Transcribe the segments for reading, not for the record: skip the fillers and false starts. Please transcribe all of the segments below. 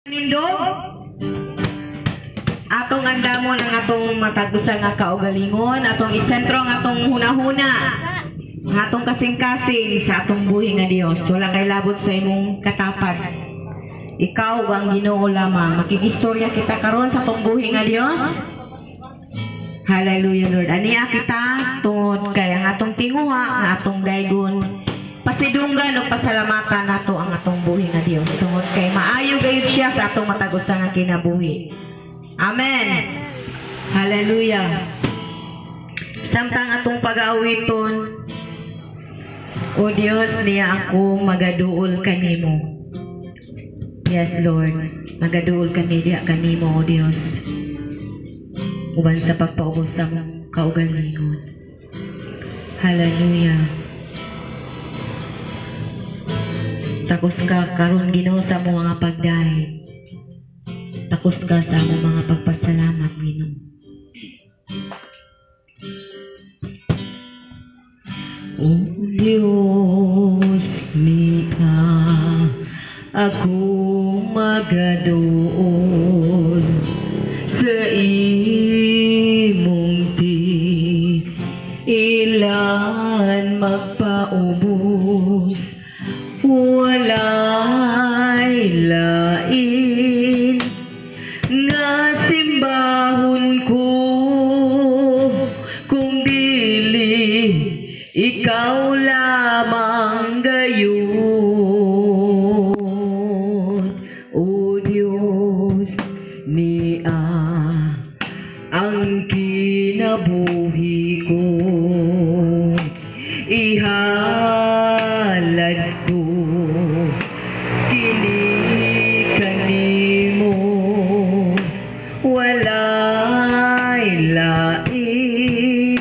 Nindog, atong andamon ang atong matag usa nga kaugalingon, atong isentro ang atong hunahuna, ang atong kasing-kasing sa atong buhi nga Dios. Wala kay labot sa imong katapad. Ikaw ang Ginoo lamang. Makigistorya kita karon sa atong buhi nga Dios. Hallelujah, Lord. Ania kita tungod kay ang atong tinguha nga atong daygon, pasidunggan ug pasalamatan nato ang atong buhi nga Dios tungod kay maayo gayud siya sa atong matag usa nga kinabuhi. Amen. Hallelujah. Samtang atong pag-aawiton, O Dios, niya ako magaduol kanimo. Yes, Lord. Magaduol kami diha kanimo, O Dios, uban sa pagpaubos sa among kaugalingon. Hallelujah. Takos ka karon, Ginoo, sa among mga pagdaig. Takos ka sa among mga pagpasalamat, Ginoo. O Dios, niya ako magaduol sa imong ilan magpaubos, walay lain nga simbahon ko kung dili ikaw lamang gayon. O Dios, niya ang kinabuhi ko, ihalad ko kini kanimo, walay lain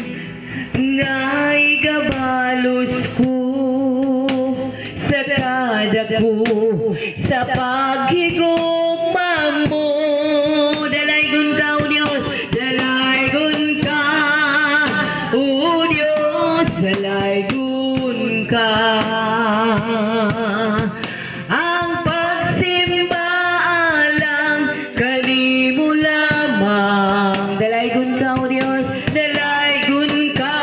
nga igabalos ko sa kada ko sa paghigugma mo. Dalaygon ka, O Dios, dalaygon ka, O Dios, dalaygon ka. Ang pagsimba alang kanimo lamang. Dalaygon ka, O Dios, dalaygon ka,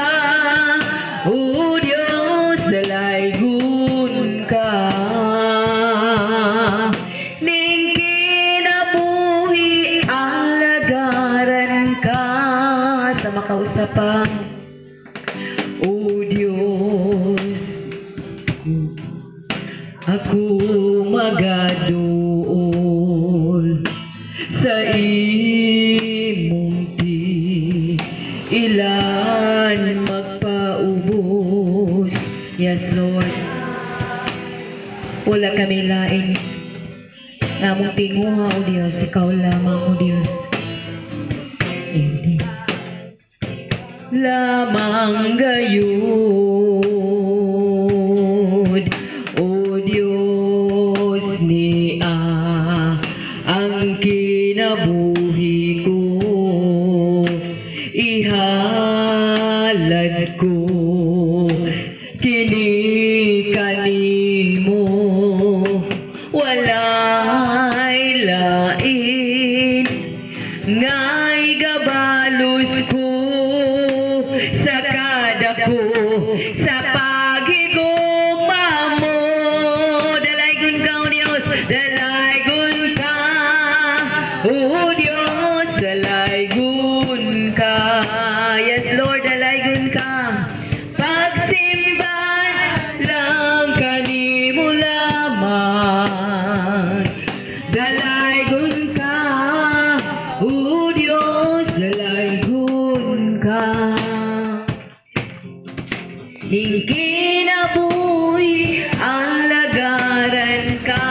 O Dios, dalaygon ka. Ning kinabuhi alagaran ka sa makausapan. O Dios, ako magaduol sa imong ilan magpaubos. Yes, Lord. Wala kami lain nga among tinguha, O Dios, ikaw lamang, O Dios. Hindi lamang gayud, O Dios, niya ang kinabuhi ko, ihalad ko kini kanimo, walay lain nga igabalos ko sa kada ko sa paghigugma mo. Dalaygon ka, O Dios, dalaygon ka, O Dios, dalaygon ka. Yes, Lord, dalaygon ka. Pagsimba lang kanimo lamang. Dalaygon ka, O Dios, dalaygon ka. Ning kinabuhi alagaran ka.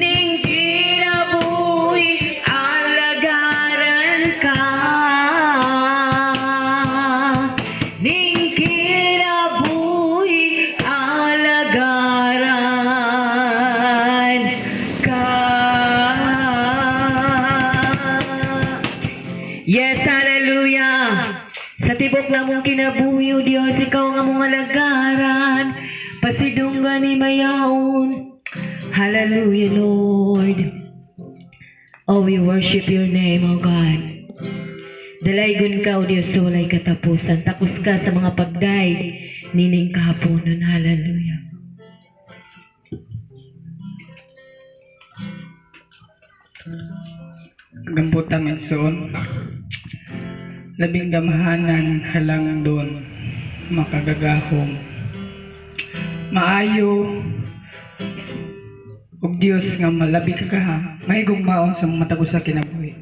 Ning kinabuhi alagaran ka. Ning kinabuhi alagaran ka. Yes, hallelujah. Sa tibok namong kinabuhi, O Dios, ikaw ang among alagaran. Pasidunggan ni mayaon. Hallelujah, Lord. Oh, we worship your name, oh God. Dalaygon ka, O Diyos, sa walay katapusan. Takos ka sa mga pagdayeg nining kahaponon. Hallelujah. Gambutan igsoon, labing gamhanan halangdon, makagagahom, maayo ug Dios nga malabi ka kaha, mahigugmaon sa mga matag usa kinabuhi.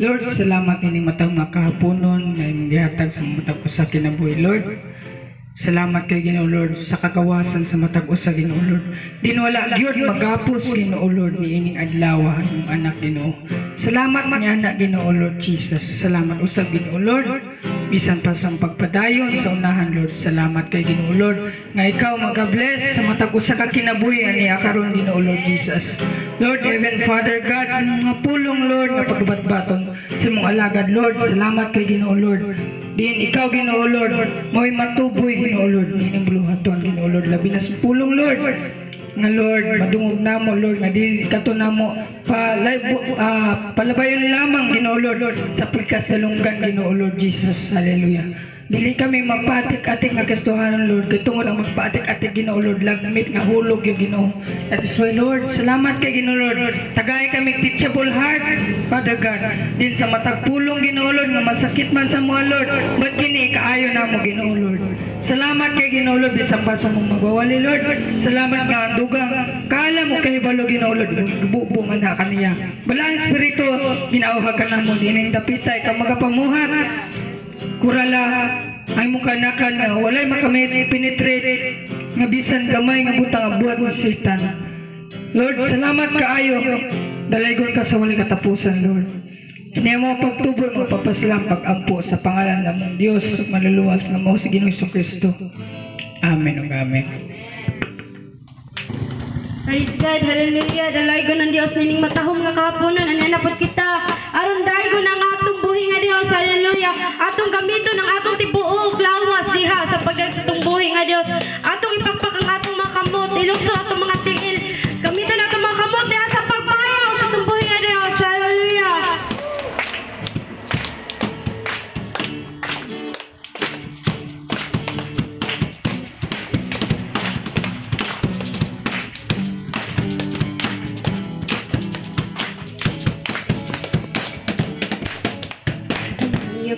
Lord, salamat ining matag makahaponon nga imong gihatag sa mga matag usa kinabuhi. Lord, salamat kay Ginoo Lord sa kagawasan sa matag usa, Ginoo Lord. Din wala gyud magapos, Ginoo Lord, niining adlaw imong anak, Ginoo. Salamat niya anak, Ginoo Lord Jesus. Salamat usab, Ginoo Lord, bisan pa sa pagpadayon sa unahan, Lord. Salamat kay Ginoo Lord nga ikaw magabless sa matag usa ka kinabuhi ani karon, Ginoo Lord Jesus. Lord, even Father God, sa mga pulong, Lord, nga pagbatbaton sa imong alagad, Lord, salamat kay Ginoo Lord. Din ikaw, Ginoo Lord, mo'y matuboy, Ginoo Lord, nining buluhaton, Ginoo Lord, labi na sa pulong, Lord, nga Lord, madungog namo, Lord, nga dili kato namo palabayon lamang, Ginoo Lord, sa pagkasalunggan, Ginoo Lord Jesus. Hallelujah. Dili kami magpaatik-atik nga kastuhanon, Lord, kay tungod ang magpaatik-atik, Ginoo Lord, lagmit nga hulog yung Ginoo. That is why, Lord, salamat kay Ginoo Lord. Tagay kami teachable heart, Father God. Din sa matag pulong, Ginoo Lord, nga masakit man sa mga, Lord, but kini kaayo namo, Ginoo Lord. Salamat kay Ginoo Lord, bisan pa sa mong magwawali, Lord. Salamat nga ang dugang kala mo kahibalo, Ginoo Lord, bubo man na kaniya. Balaan Espiritu, ginauha ka namo dining dapitay ka magapamuhat. Kurala ay mong kanakan nga walay makamit penetrate nga bisan gamay nga butang nga buhat ni Satan. Lord, salamat kaayo. Dalaygon ka sa walay katapusan, Lord. Kini mo pagtubo mo papaslam pagampo sa pangalan ng Dios manluluwas nga mao si Ginoong Kristo. Amen ug amen. Praise God, hallelujah. Dalaygon ang Dios nining matahom nga kahaponon, ani napod kita. Aron daygon ang atong buhi nga Dios, hallelujah. Atong gamiton ang atong tibuok lawas diha sa pagdag sa atong buhi nga Dios. Atong ipakpak ang atong mga kamot, ilukso atong mga tiil. Gamiton atong mga kamot diha sa pagpayaw sa atong buhi nga Dios, hallelujah.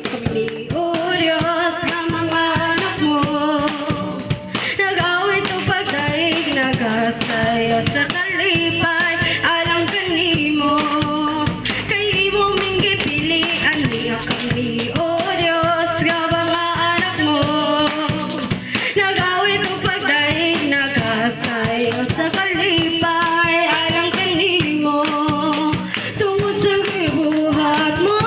Kami, O Diyos, nga mga anak mo, nag-awit o pagdaig, nagasayo sa kalipay, alang kanimo, kay imo ming gipilian niya kami, O Diyos, nga mga anak mo, nag-awit o pagdaig, nagasayo sa kalipay, alang kanimo, tungod sa gibuhat mo.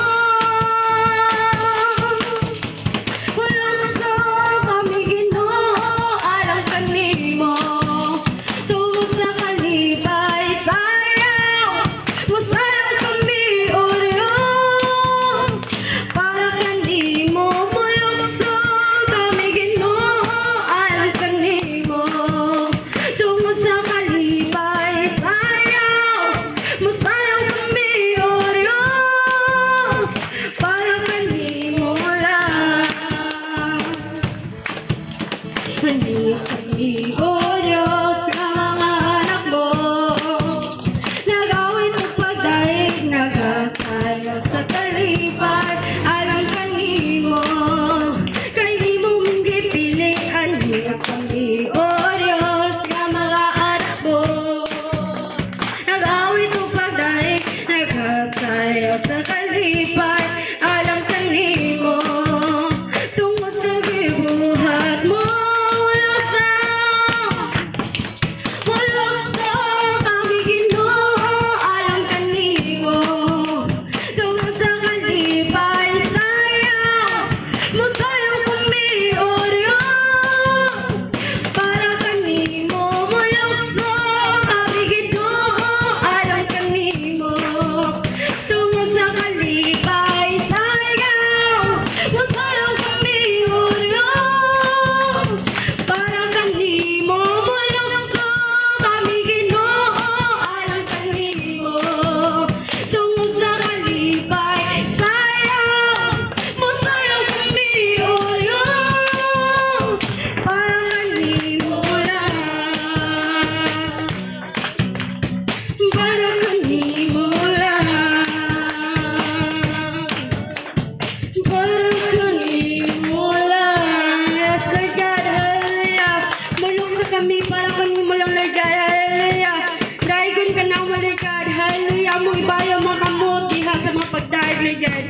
Among ibayo mga kamot diha sa mga pagdaig, Lord God.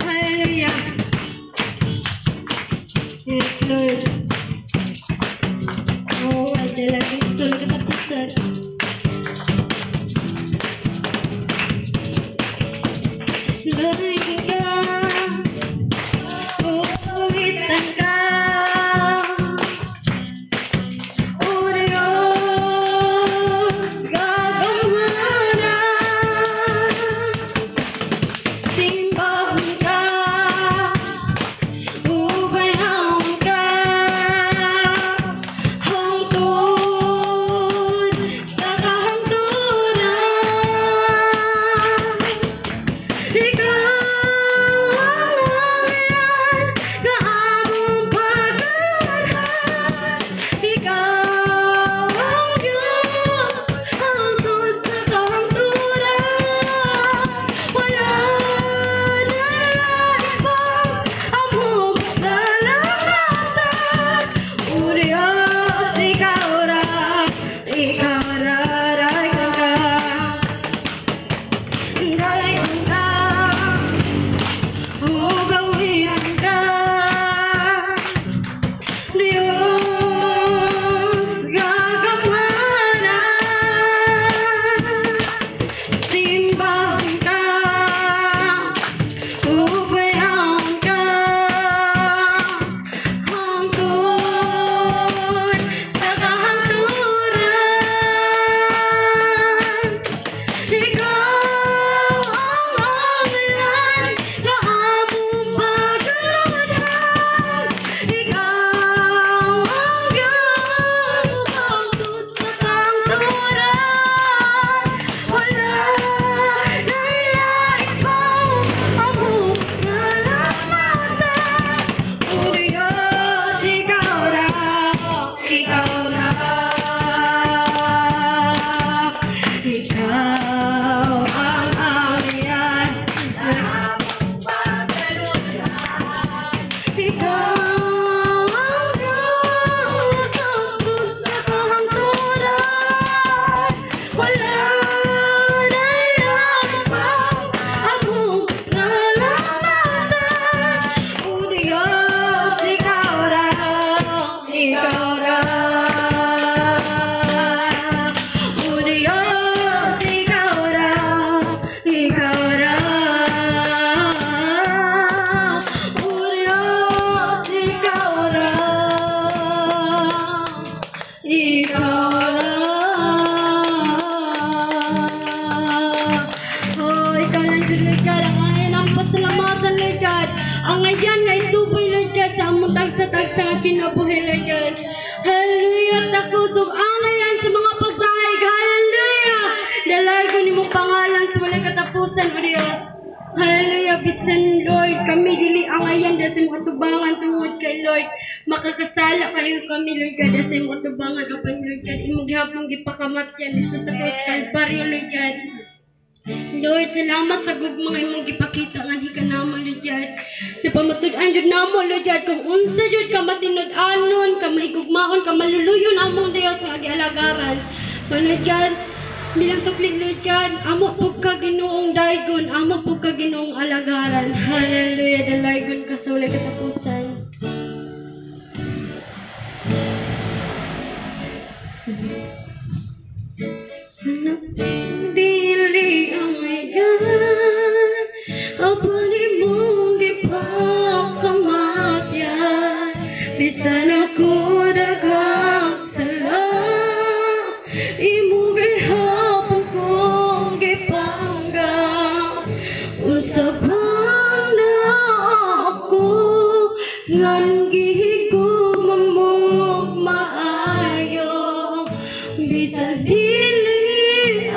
Hallelujah. Yes, Lord. Oh, dala gusto na katapusan. Lord ka, uwitan ka, O Diyos, gagamana, simbahon ka, ubayang ka, hangtod sa kahangturan. Ikaw ang angayan nga among pagganhan. Ikaw ang Diyos, hangtod sa kahangturan. Wala na ibang among pasalamatan. O Diyos, ikaw ra, dayon ka. Dayon ka, ugawian ka, Diyos, gagamana, simbahon ka, ubayan ka, hangtod sa kahangturan. Ikaw ang angayan nga among pagganhan. Ikaw ang Diyos, hangtod sa kahangturan. Wala na ibang among pasalamatan. O Diyos, ikaw ra, ikaw ra. Ikaw ang angayan sa among pagganhan. Ikaw ang Diyos, hangtod sa kahangturan. Wala na ibang among pasalamatan. O Diyos, ikaw ra, ikaw ra. O Diyos, ikaw ra, ikaw ra. O Diyos, ikaw ra, ikaw ra. Oh, ikaw lang jud, Lord God, ang ayan ang pasalamatan, Lord God. Ang ayan nga ituboy, Lord God, sa among tagsa-tagsa nga kinabuhi, Lord God. Hallelujah, takusog ang ayan sa mga pagdaig. Hallelujah. Dalay ko nimong pangalan sa walay katapusan, O Diyos. Hallelujah, bisan Lord, kami dili ang ayan dahil sa imong atubangan tungod kay Lord. Makakasala kayo kami, Lord God, dahil sa imong atubangan apan, Lord God, imong gihapon gipakamatyan dito sa cross Calvario, Lord God. Lord, salamat sa gugma nga imong gipakita nganhi ka namo, Lord God. Napamatud-an jud namo, Lord God, kung unsa jud ka matinud-anon, ka mahigugmaon, ka maluluyon among Dios nga gialagaran. Lord God, bilang supli, Lord God, amo pug ka Ginoong daygon, amo pug ka Ginoong alagaran. Hallelujah, dalaygon ka sa walay katapusan. Sana dili ang ayan, apan imong gipakamatyan. Bisan ako daghang sala, imo gihapon kong gipangga. Unsa pa na ako ngan gihigugma mo maayo, bisan dili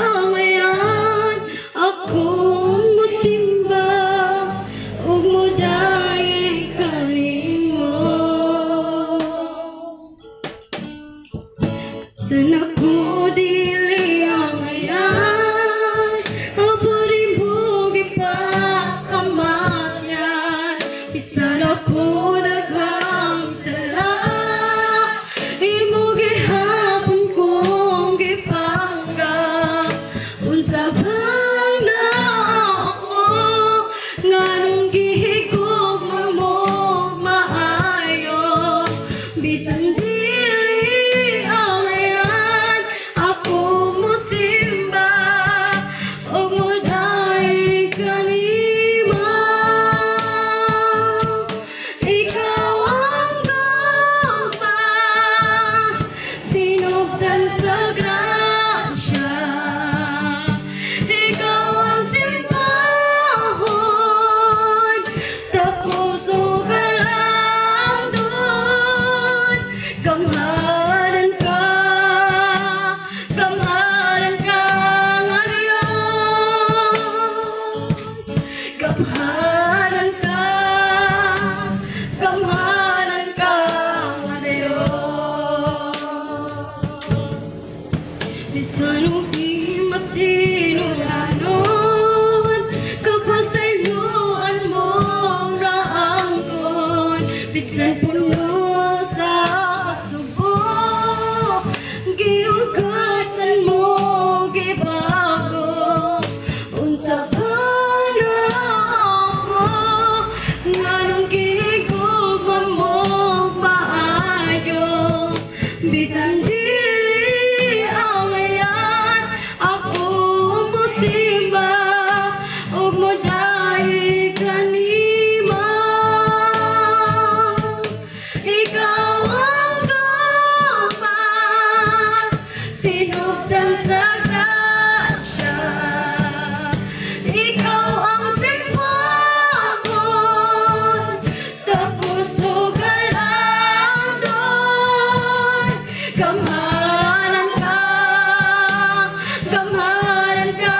Gamhanan ka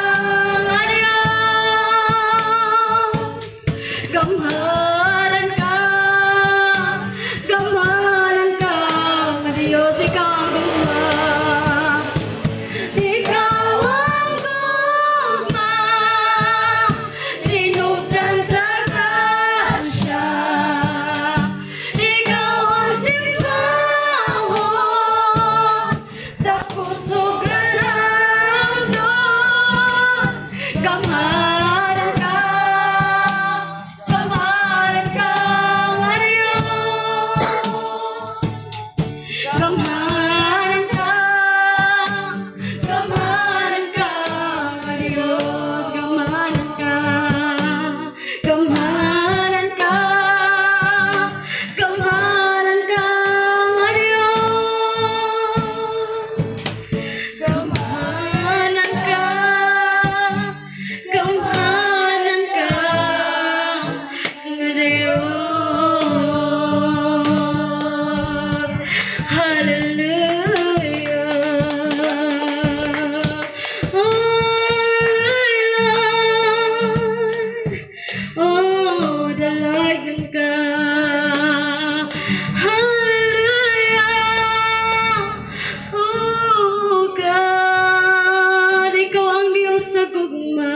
nga Diyos. Gamhanan ka, gamhanan ka nga Diyos, ikaw ang gugma. Ikaw ang gugma, tinubdan sa grasya. Ikaw ang simbahon, takos ug kalamdon. Gamhanan ka nga Diyos. Gamhanan ka nga Diyos. Gamhanan ka, gamhanan ka, gamhanan ka nga Diyos. Gamhanan ka, gamhanan ka nga Diyos. Hallelujah. Hallelujah. Oh, dalaygon ka. Hallelujah. Oh, God, ikaw ang Diyos na gugma.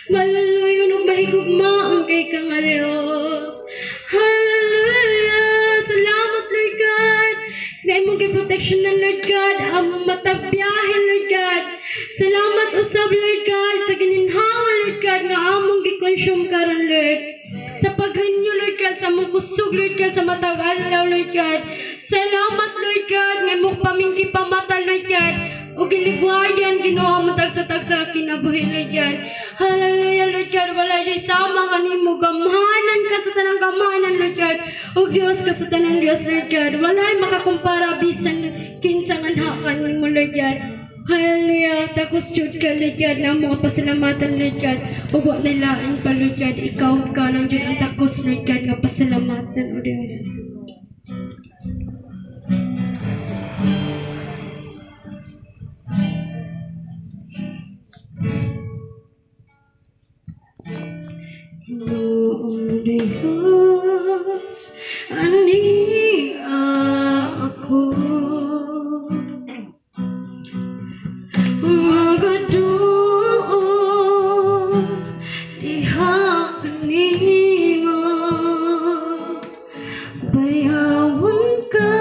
Malaluyon ug mahigugmaon kay ka nga Diyos. Hallelujah. Salamat, Lord God. Nga imong protection na, Lord God, among matag biyahe, Lord God. Salamat usab, Lord God, sa gininhawa, Lord God, nga among gi-consume karon, Lord. Sa pag-renew, Lord God, sa among kusog, Lord God, sa matag adlaw, Lord God. Salamat, Lord God, nga imong pamingki pamata, Lord God. O giligwayan, Ginoo, matag sa tagsa kinabuhi, Lord God. Hallelujah, Lord God. Wala diay sama kanimo. Gamhanan ka sa tanang gamhanan, Lord God. O Diyos ka sa tanang Diyos, Lord God. Walay makakumpara bisan kinsa nga hakan mo, Lord God. Hallelujah. Takos jud ka, Lord God, na mga pasalamatan, Lord God. Ug wa na lain pa, Lord God. Ikaw ka lang jud ang takos, Lord God, nga pasalamatan, O Diyos. Ginoong Diyos, ani ako magaduol diha kanimo, bayawon ka,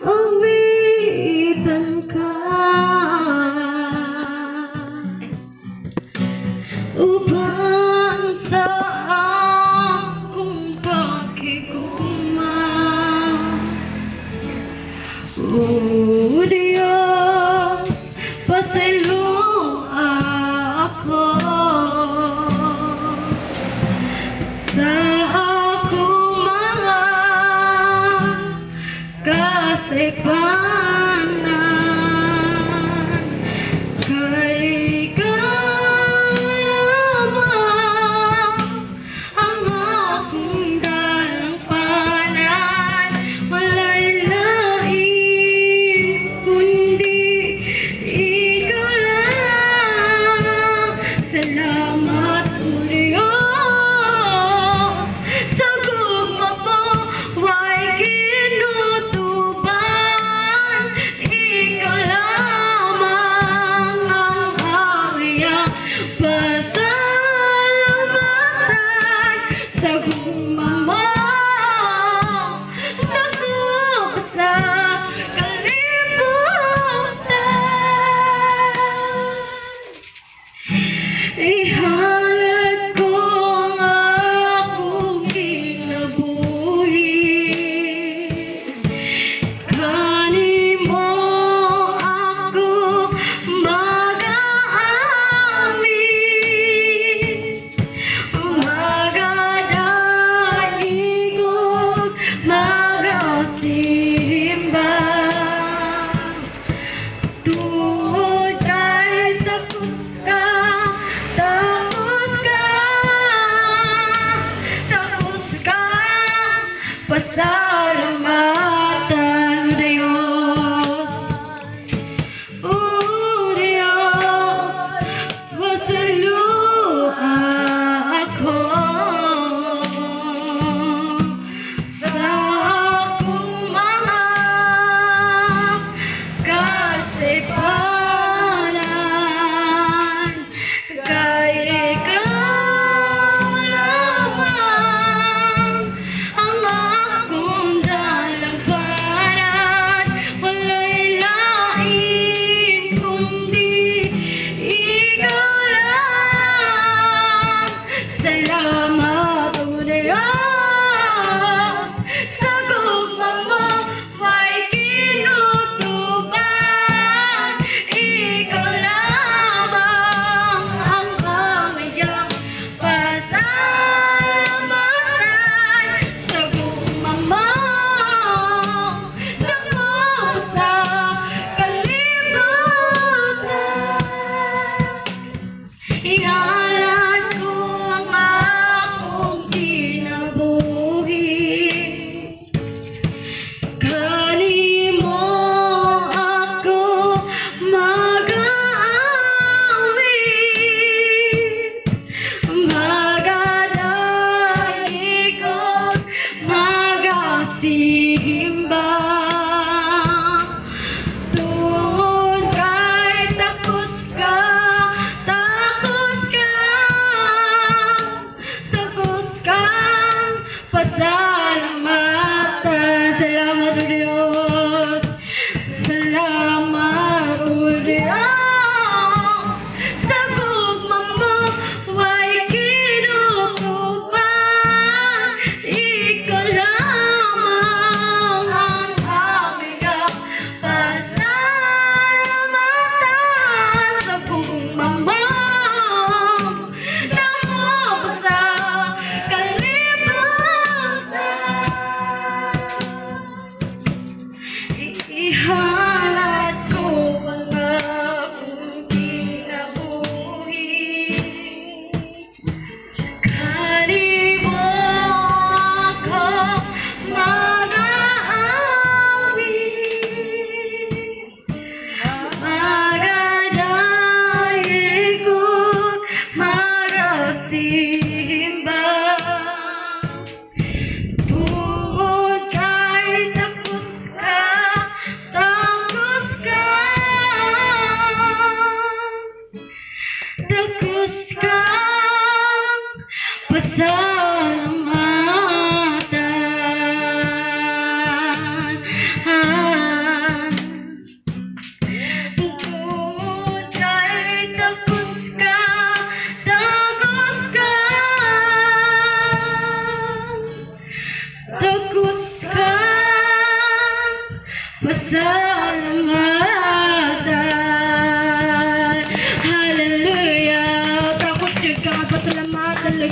awitan ka uban sa akong pakigugma. O Diyos, pasayloa ako sa akong mga kasaypanan, kay ikaw lamang ang akong dalampanan. Walay lain kundi ikaw lang. Salamat, O Diyos, sa gugma mo way kinutuban. Ikaw lamang ang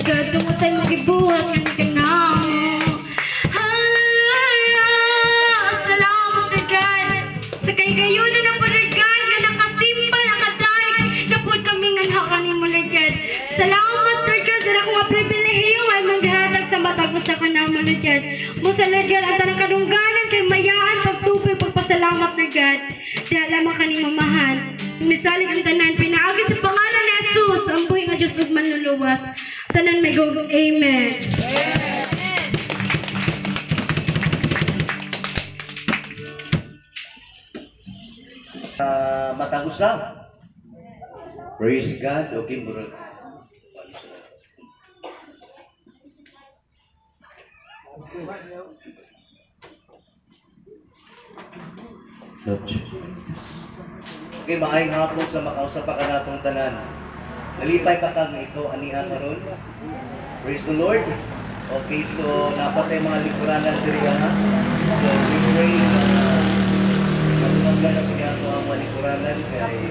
God, tungod sa imong gibuhat nga kanamo. Hallelujah! Salamat, Lord God. Sa kay gayon na po, Lord God, nga nakasimba, nakadayeg na po kami nga nakanin mo, Lord God. Salamat, Lord God, sa akong nga pribilehiyo nga imong gihatag sa matag usa ka namo, Lord God. Musa, Lord God, ang tanang kadungganan kay mayaan pagtupig, pagpasalamat, Lord God. Diha lamang kaning mamahan. Misalig ang tanan, pinaagi sa pangalan ni Jesus, ang buhi nga Diyos ug manluluwas. Tanan may go, Amen. Matag usa. Praise God. Okay, murag. Okay, maayong hapon sa makausap pa kanatong tanan. Nalipay pa kang ikaw aniha karon. Praise the Lord. Okay, so napatay mga likuranan diri ha. So we pray na matunggan na kini ato ang mga likuranan kay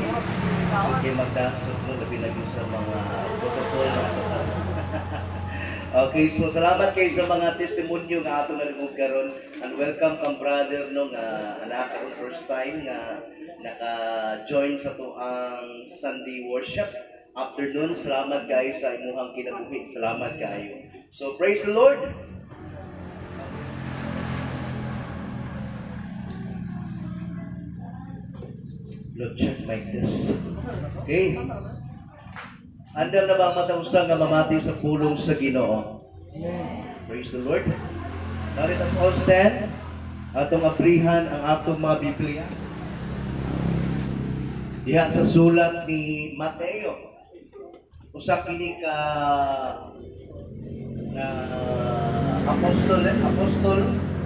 okay magdasok mo labi na gyud sa mga protocol na ato. Okay, so salamat kay sa mga testimonyo nga ato nalibog karon, and welcome kang brother no nga anak karon first time nga naka-join sa to ang Sunday worship afternoon. Salamat guys sa imuhang kinabuhi. Salamat kayo. So praise the Lord. Lord, check mic this. Okay. Andam na ba ang matausa nga mamati sa pulong sa Ginoo? Praise the Lord. Now let us all stand. Atong abrihan ang atong mga Biblia. Diha sa sulat ni Mateo. Usa kini ka na apostol,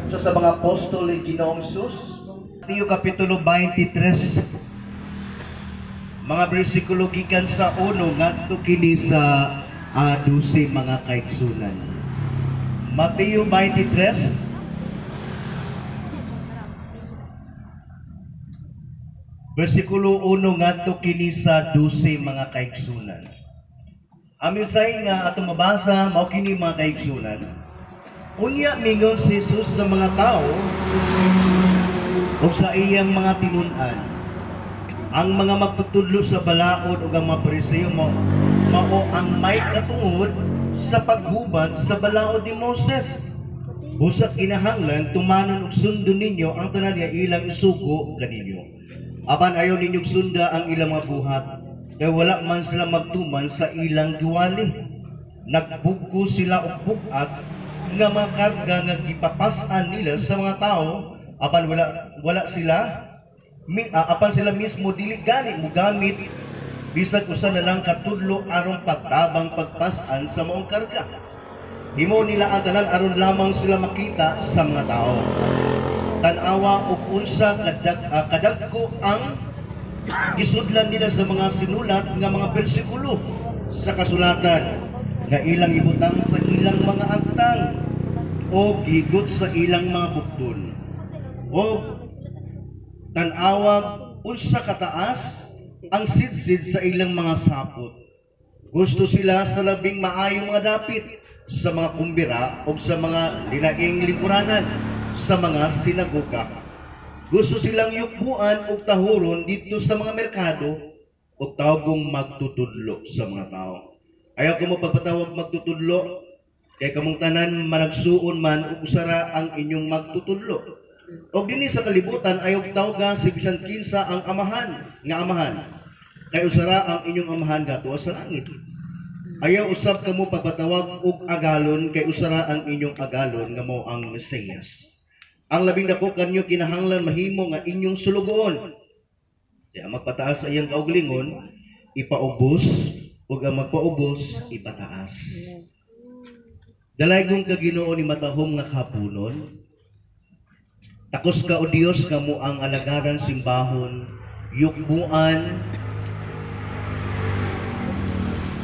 usa sa mga apostol ni Ginoong Jesus. Mateo kapitulo 23, mga bersikulo gikan sa 1 ngadto kini sa 12 mga kaigsunan. Mateo 23 bersikulo 1 ngadto kini sa 12 mga kaigsunan. Amin say nga atong mabasa mao kini mga kaigsunan. Unya mingon si Jesus sa mga tao ug sa iyang mga tinun-an, ang mga magtutudlo sa balaod ug ang mga Pariseo mao ang may katungod sa paghubad sa balaod ni Moses. Busa kinahanglan tumanon ug sundon ninyo ang tanan nga ilang isugo kaninyo. Apan ayaw ninyong sunda ang ilang mga buhat, kay wala man sila magtuman sa ilang giwali. Nagbugko sila og bug-at nga mga karga nga gipapas-an nila sa mga tao, apan wala sila apan sila mismo dili gani mogamit bisag usa na lang katudlo aron pagtabang pagpas-an sa maong karga. Himo nila ang tanan aron lamang sila makita sa mga tao. Tan-awa og unsa kadagko ang gisudlan nila sa mga sinulat nga mga bersikulo sa kasulatan nga ilang ibutang sa ilang mga angtang o gigot sa ilang mga bukton. O tan-awag unsa kataas ang sidsid sa ilang mga sapot. Gusto sila sa labing maayong mga dapit sa mga kumbira o sa mga linaing lingkuranan sa mga sinagoga. Gusto silang yukbuan og tahuron dito sa mga merkado o tawgong magtutudlo sa mga tao. Ayaw ko mo pagpatawag magtutudlo, kay kamong tanan managsuon man ug usara ang inyong magtutudlo. Og dinhi sa kalibutan ayaw tawga si bisan kinsa ang amahan nga amahan, kay usara ang inyong amahan gatuwa sa langit. Ayaw usab kamo pagpatawag og agalon, kay usara ang inyong agalon nga mao ang Mesiyas. Ang labing dako kanyo kinahanglan mahimo nga inyong sulugoon. Kaya magpataas sa iyang kauglingon, ipaubos, ug ang magpaubos, ipataas. Dalaygon ka Ginoo ni matahom nga kapunon. Takos ka o Dios nga mo ang alagaran simbahon, yukbuan,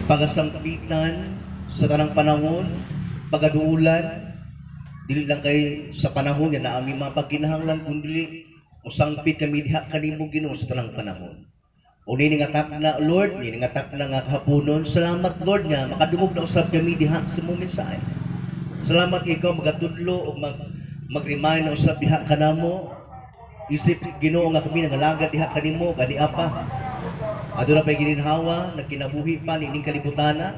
pagasangpitan sa tanang panahon, pagaduulan, dili lang kay sa panahon nga naa mi mga pagkinahanglan, kundi mosangpit kami diha kanimo Ginoo sa tanang panahon. O nini nga takna, Lord, nini nga takna nga kahaponon, salamat, Lord, nga makadungog na usab kami diha sa imong mensahe. Salamat ikaw magatudlo o mag-remind na usab diha kanamo. Isip Ginoo nga kami nangalagad diha kanimo gani apa. Aduna pay gininhawa, nagkinabuhi pa nining kalibutana.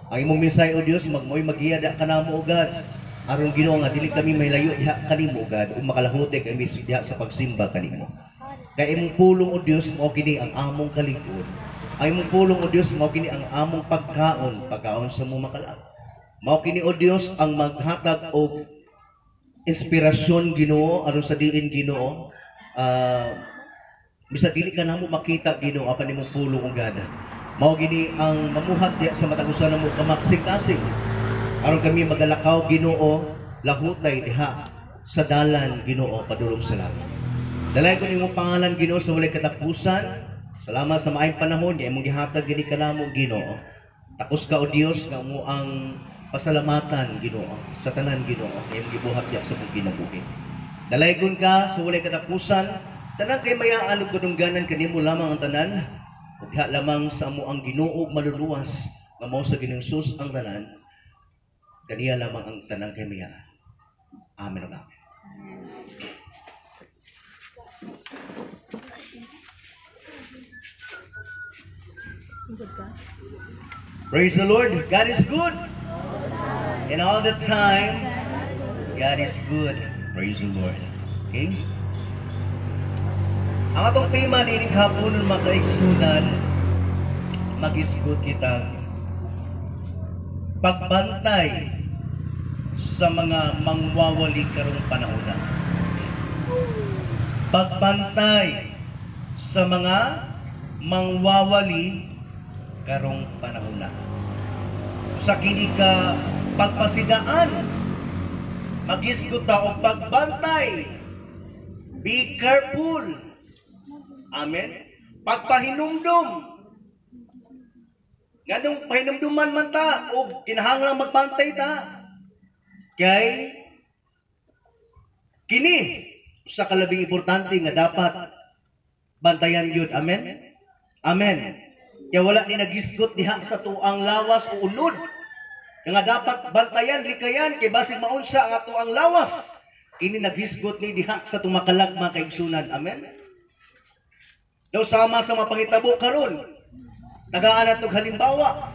Ang imong mensahe, O Dios, magmoy magiya diha kanamo, O God. Aron, Ginoo, nga dili kami may layo diha kanimo, O God, ug makalahote kami diha sa pagsimba kanimo. Kay imong pulong, O Dios, mao kini ang among kalig-on. Ang imong pulong, O Dios, mao kini ang among pagkaon, pagkaon sa among makalag. Mao kini, O Dios, ang maghatag og inspirasyon, Ginoo, aron sa diin, Ginoo, bisa dili ka namo makita, Ginoo, apan imong pulong, O God, mao gini ang mamuhat diha sa matag usa namo ka makasing-kasing aron kami magalakaw, Ginoo, lahutay diha sa dalan, Ginoo, padulong sa langit. Dalaygon imong pangalan, Ginoo, sa walay katapusan. Salamat sa maayong panahon nga imong gihatag gini kanamo, Ginoo. Takos ka, O Dios, nga mo ang pasalamatan, Ginoo, sa tanan, Ginoo, nga imong gibuhat diha sa imong kinabuhi. Dalaygon ka sa walay katapusan. Tanan kaymayaan ug kadungganan kanimo lamang ang tanan. Ug diha lamang sa amo ang Ginoo ug maluluwas nga mao sa Ginoong Jesus ang tanan. Kaniya lamang ang tanang kaymayaan. Amen ug amen. Praise the Lord. God is good. And all the time, God is good. Praise the Lord. Okay? Ang atong tema nining hapon, mga kaigsunan, magisgot kita pagbantay sa mga mangwawali karong panahona. Pagbantay sa mga mangwawali karong panahona. Sa kini ka pagpasidaan, magisgot ta og pagbantay. Be careful. Amen. Pagpahinumdum. Nganong pahinumduman man ta og kinahanglan magbantay ta? Kay kini sa kalabing importante nga dapat bantayan gyud. Amen. Amen. Kaya wala ni nagisgot diha sa tuang lawas o unod nga dapat bantayan, likayan, kay basig maunsa ang atuang lawas. Kini naghisgot ni diha sa tumakalag, mga kaigsunan. Amen. Daw sama sa mga pangitabo karon. Tagaan natog halimbawa.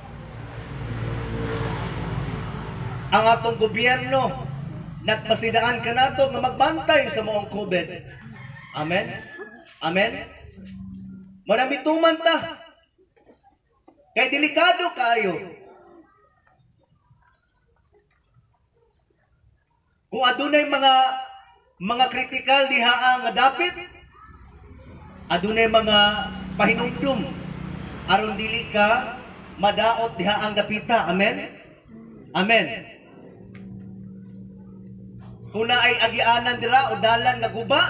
Ang atong gobyerno nagpasidaan kanato nga magbantay sa maong COVID. Amen. Amen. Marami tuman ta. Kay delikado kayo. Kung adunay mga kritikal diha nga dapit, adunay mga pahinumdum aron dili ka madaot diha ang dapita. Amen. Amen. Kung naay agianan dira o dalan nga guba,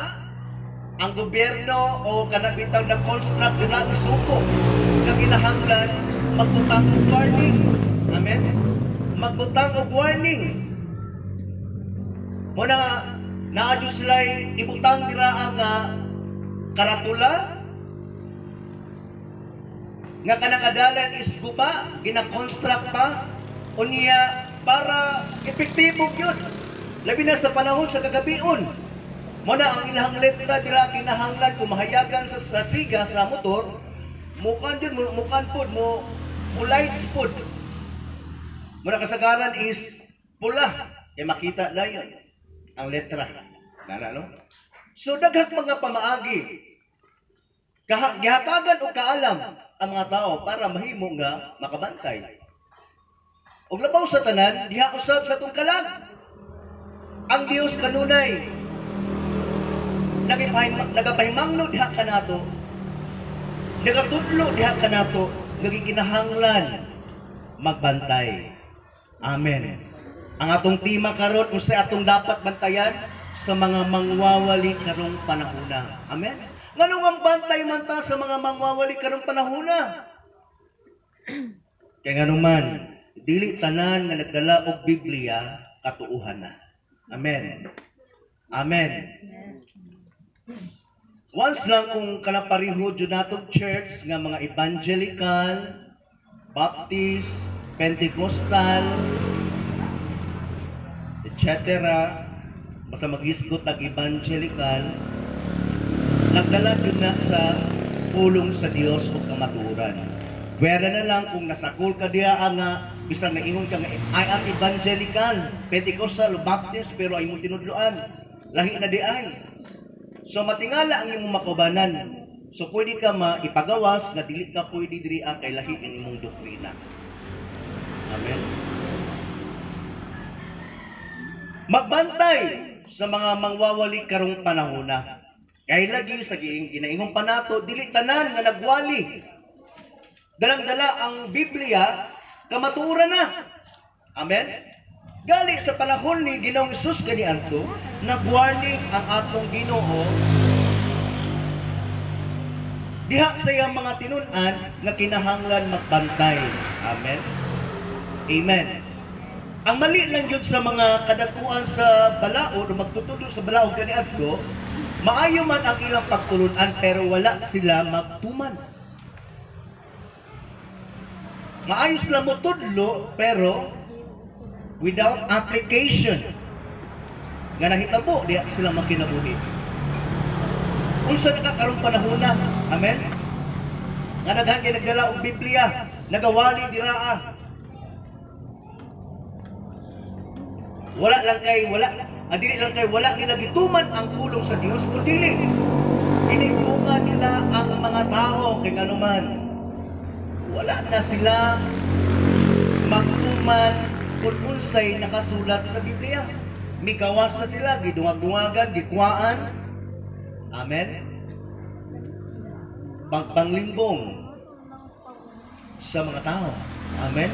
ang gobyerno o kanang bitaw na construct dira gisuko nga kinahanglan magbutang og warning. Amen. Magbutang og warning. Muna naa jud sila'y ibutang dira ang karatula nga kanang adalan is guba, gina-construct pa unya para epektibo gyud. Labi na sa panahon sa kagabion. Muna ang ilang letra dira kinahanglan kung mahayagan sa siga sa motor, mukan jud, mukan pud mo lights pud. Muna kasagaran is pula kay makita na yun ang letra. Nana, no? So daghang mga pamaagi gihatagan og kaalam ang mga tao para mahimo nga makabantay. Og labaw sa tanan, diha usab sa atong kalag. Ang Dios kanunay nagapahimangno diha kanato, nagatudlo diha kanato, nagikinahanglan magbantay. Amen. Ang atong tema karon, unsay atong dapat bantayan sa mga mangwawali karong panahona. Amen. Nganong ang bantay man ta sa mga mangwawali karong panahona? Kay nganong man dili tanan nga nagdala og Biblia katuohan na. Amen. Amen. Once lang kung kanapariho jud natong church nga mga evangelical, Baptist, Pentecostal, etc. Basta maghisgot tag evangelical, nagdala jud na sa pulong sa Dios o kamatuoran. Pwera na lang kung nasakol ka diha nga bisan naingon ka nga I am evangelical, Pentecostal o Baptist, pero ay imong tinudloan lahi na di ay. So matingala ang imong makaubanan. So pwede ka maipagawas nga dili ka pwede diri kay lahi ang imong doktrina. Amen. Magbantay sa mga mangwawali karong panahona. Kay lagi sa ginaingon pa nato, dili tanan nga nagwali. Dalang-dala ang Biblia, kamatuoran na. Amen. Gali sa panahon ni Ginoong Hesus kaniadto, nagwarning ang atong Ginoo diha sa iyang mga tinun-an nga kinahanglan magbantay. Amen. Amen. Ang mali lang yun sa mga kadakuan sa balaod o magtutudlo sa balaod kaniadto, maayo man ang ilang pagtulunan pero wala sila magtuman. Maayo sila motudlo pero without application. Nga nahitabo diha sila makinabuhi. Unsa na ka karong panahona? Amen. Nga daghan kay nagdala og Biblia, nagawali diraa. Wala lang kay wala, dili lang kay wala nila gituman ang pulong sa Dios kun dili ginibunga nila ang mga tao kay nganuman wala na sila magtuman kung unsay nakasulat sa Biblia. Migawas na sila, gidungag-dungagan, gikuhaan. Amen. Pangpanglimbong sa mga tao. Amen.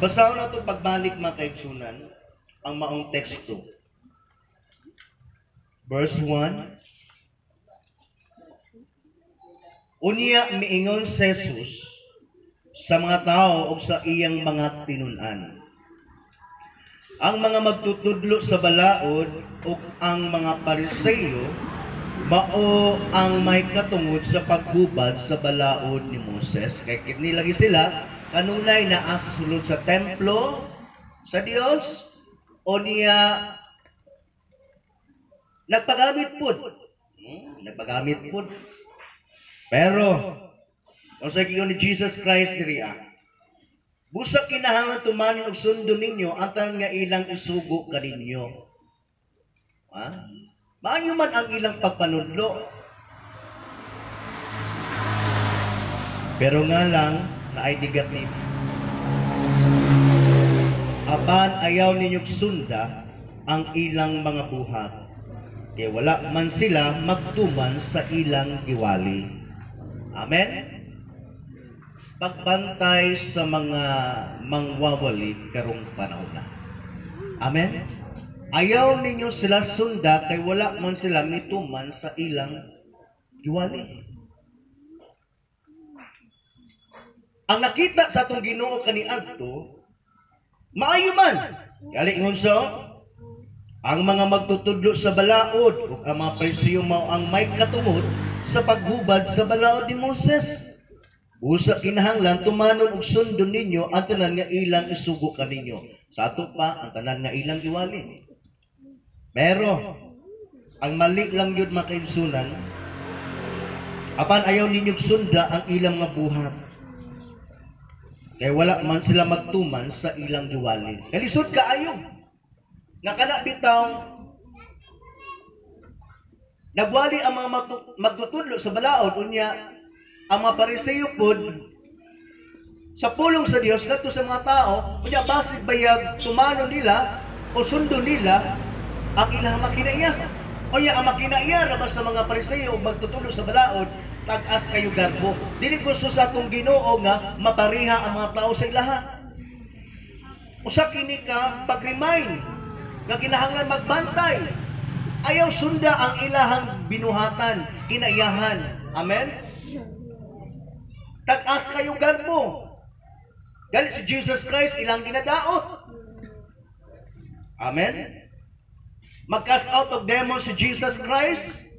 Basahon na itong pagbalik mga kaigsunan ang maong teksto. Verse 1. Unya miingon si Jesus sa mga tao o sa iyang mga tinun-an. Ang mga magtutudlo sa balaod o ang mga Pariseo mao ang may katungod sa paghubad sa balaod ni Moses. Kay kinilagi sila kanunay naa sa sulod sa templo sa Dios o niya nagpagamit pud. Nagpagamit pud. Pero unsa giingon ni Jesus Christ diri busa kinahanglan tumanon og sundon ninyo ang tanan nga ilang isugo kaninyo. Ha? Maayo man ang ilang pagpanudlo. Pero nga lang naay negative. Apan ayaw ninyong sunda ang ilang mga buhat. Kay wala man sila magtuman sa ilang giwali. Amen? Pagbantay sa mga mangwawali karong panahon na. Amen? Ayaw ninyo sila sunda kay wala man sila mituman sa ilang giwali. Ang nakita sa atong Ginoo kaniadto, maayo man. Gali ingon so, ang mga magtutudlo sa balaod o ang mga Pariseo mao ang may katungod sa paghubad sa balaod ni Moses. Usa kinahanglan tumanon og sundon ninyo ang tanan nga ilang isugo kaninyo. Sa ato pa ang tanan nga ilang iwali. Pero ang mali lang yun mga kaigsunan, apan ayaw ninyong sunda ang ilang mga buhat. Kaya wala man sila magtuman sa ilang giwali. Kalisod kaayo. Nga kana bitaw nagwali ang mga magtutudlo sa balaod unya ang mga Pariseo pod sa pulong sa Dios ngadto sa mga tao unya basig bayag tumano nila o sundo nila ang ilang makinaiya. Unya ang makinaiya ra ba sa mga Pariseo magtutudlo sa balaod, tag-as kayo garbo. Dili gusto sa atong Ginoo nga mapariha ang mga tao sa ilaha. Usa kini ka pag-remind nga kinahanglan magbantay. Ayaw sunda ang ilahang binuhatan, kinaiyahan. Amen? Tag-as kayo garbo. Dahil si Jesus Christ ilang ginadaot. Amen? Mag-cast out of demons si Jesus Christ.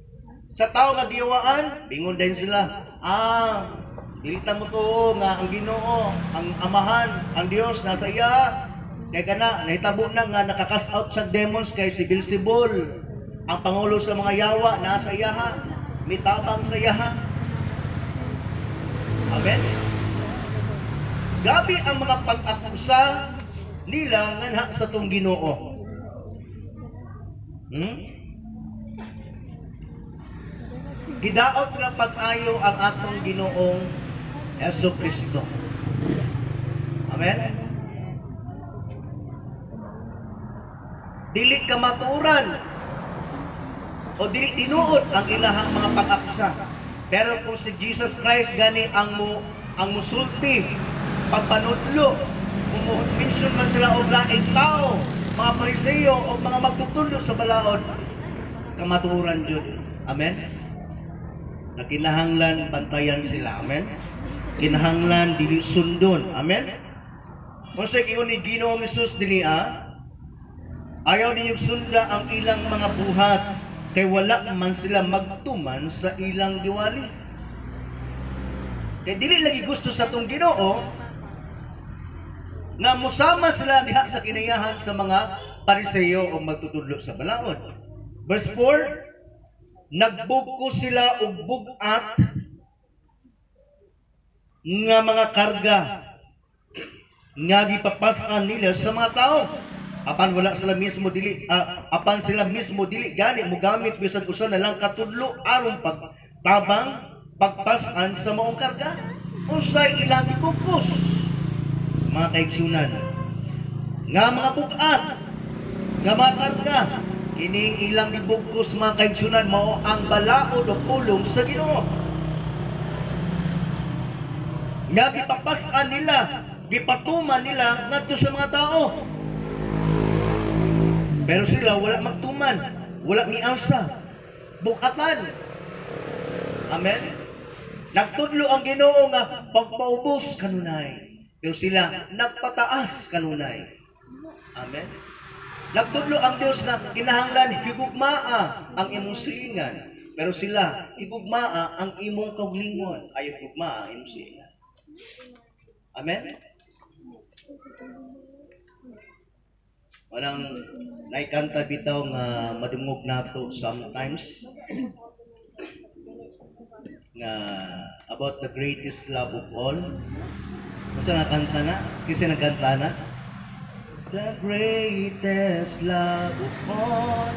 Sa tao nga giyawaan, bingon din sila. Ah, dili ta mo tuo nga ang Ginoo, ang Amahan, ang Dios nasa iya. Kay kana nahitabo na nga naka-cast out sa demons kay si Beelzebul. Ang pangulo sa mga yawa nasa iyaha, mitabang sa iyaha. Amen. Grabe ang mga pag-akusa nila nganha sa tong Ginoo. Gidaot nga pag-ayo ang atong Ginoong Hesus Kristo. Amen. Dili ka matuoran o dili tinuod ang ilahang mga pag-akusa. Pero kung si Jesus Christ gani ang musulti, pagpanudlo, kung mo-mention man sila og laing tao, mga Pariseo o mga magtutudlo sa balaod, kamatuoran jud. Amen. Na kinahanglan bantayan sila. Amen. Kinahanglan dili sundon. Amen. Kung sa ingon ni Ginoong Hesus dinhi, ayaw ninyong sunda ang ilang mga buhat kay wala man sila magtuman sa ilang giwali. Kay dili lagi gusto sa tong Ginoo nga musama sila diha sa kinayahan sa mga Pariseo o magtutudlo sa balaod. Verse 4, nagbugko sila og bug-at nga mga karga nga gipapas-an nila sa mga tao. Apan wala sila mismo dili apan sila mismo dili gani mogamit bisan usa na lang katudlo aron pagtabang pagpas-an sa maong karga. Unsay ilang gibugkos, mga kaigsunan, nga mga bug-at nga mga karga? Kining ilang gibugkos, mga kaigsunan, mao ang balaod o pulong sa Ginoo nga gipapas-an nila, gipatuman nila ngadto sa mga tao. Pero sila wala magtuman, wala mialsa, bukatan. Amen. Nagtudlo ang Ginoo nga pagpaubos kanunay, pero sila nagpataas kanunay. Amen. Nagtudlo ang Dios nga kinahanglan higugmaa ang imong silingan, pero sila higugmaa ang imong kaugalingon, ayaw higugmaa ang imong silingan. Amen. Walang naikanta bitaw nga madungog nato sometimes nga about the greatest love of all. Unsa nga kanta na? Kinsa nagkanta na? The greatest love of all.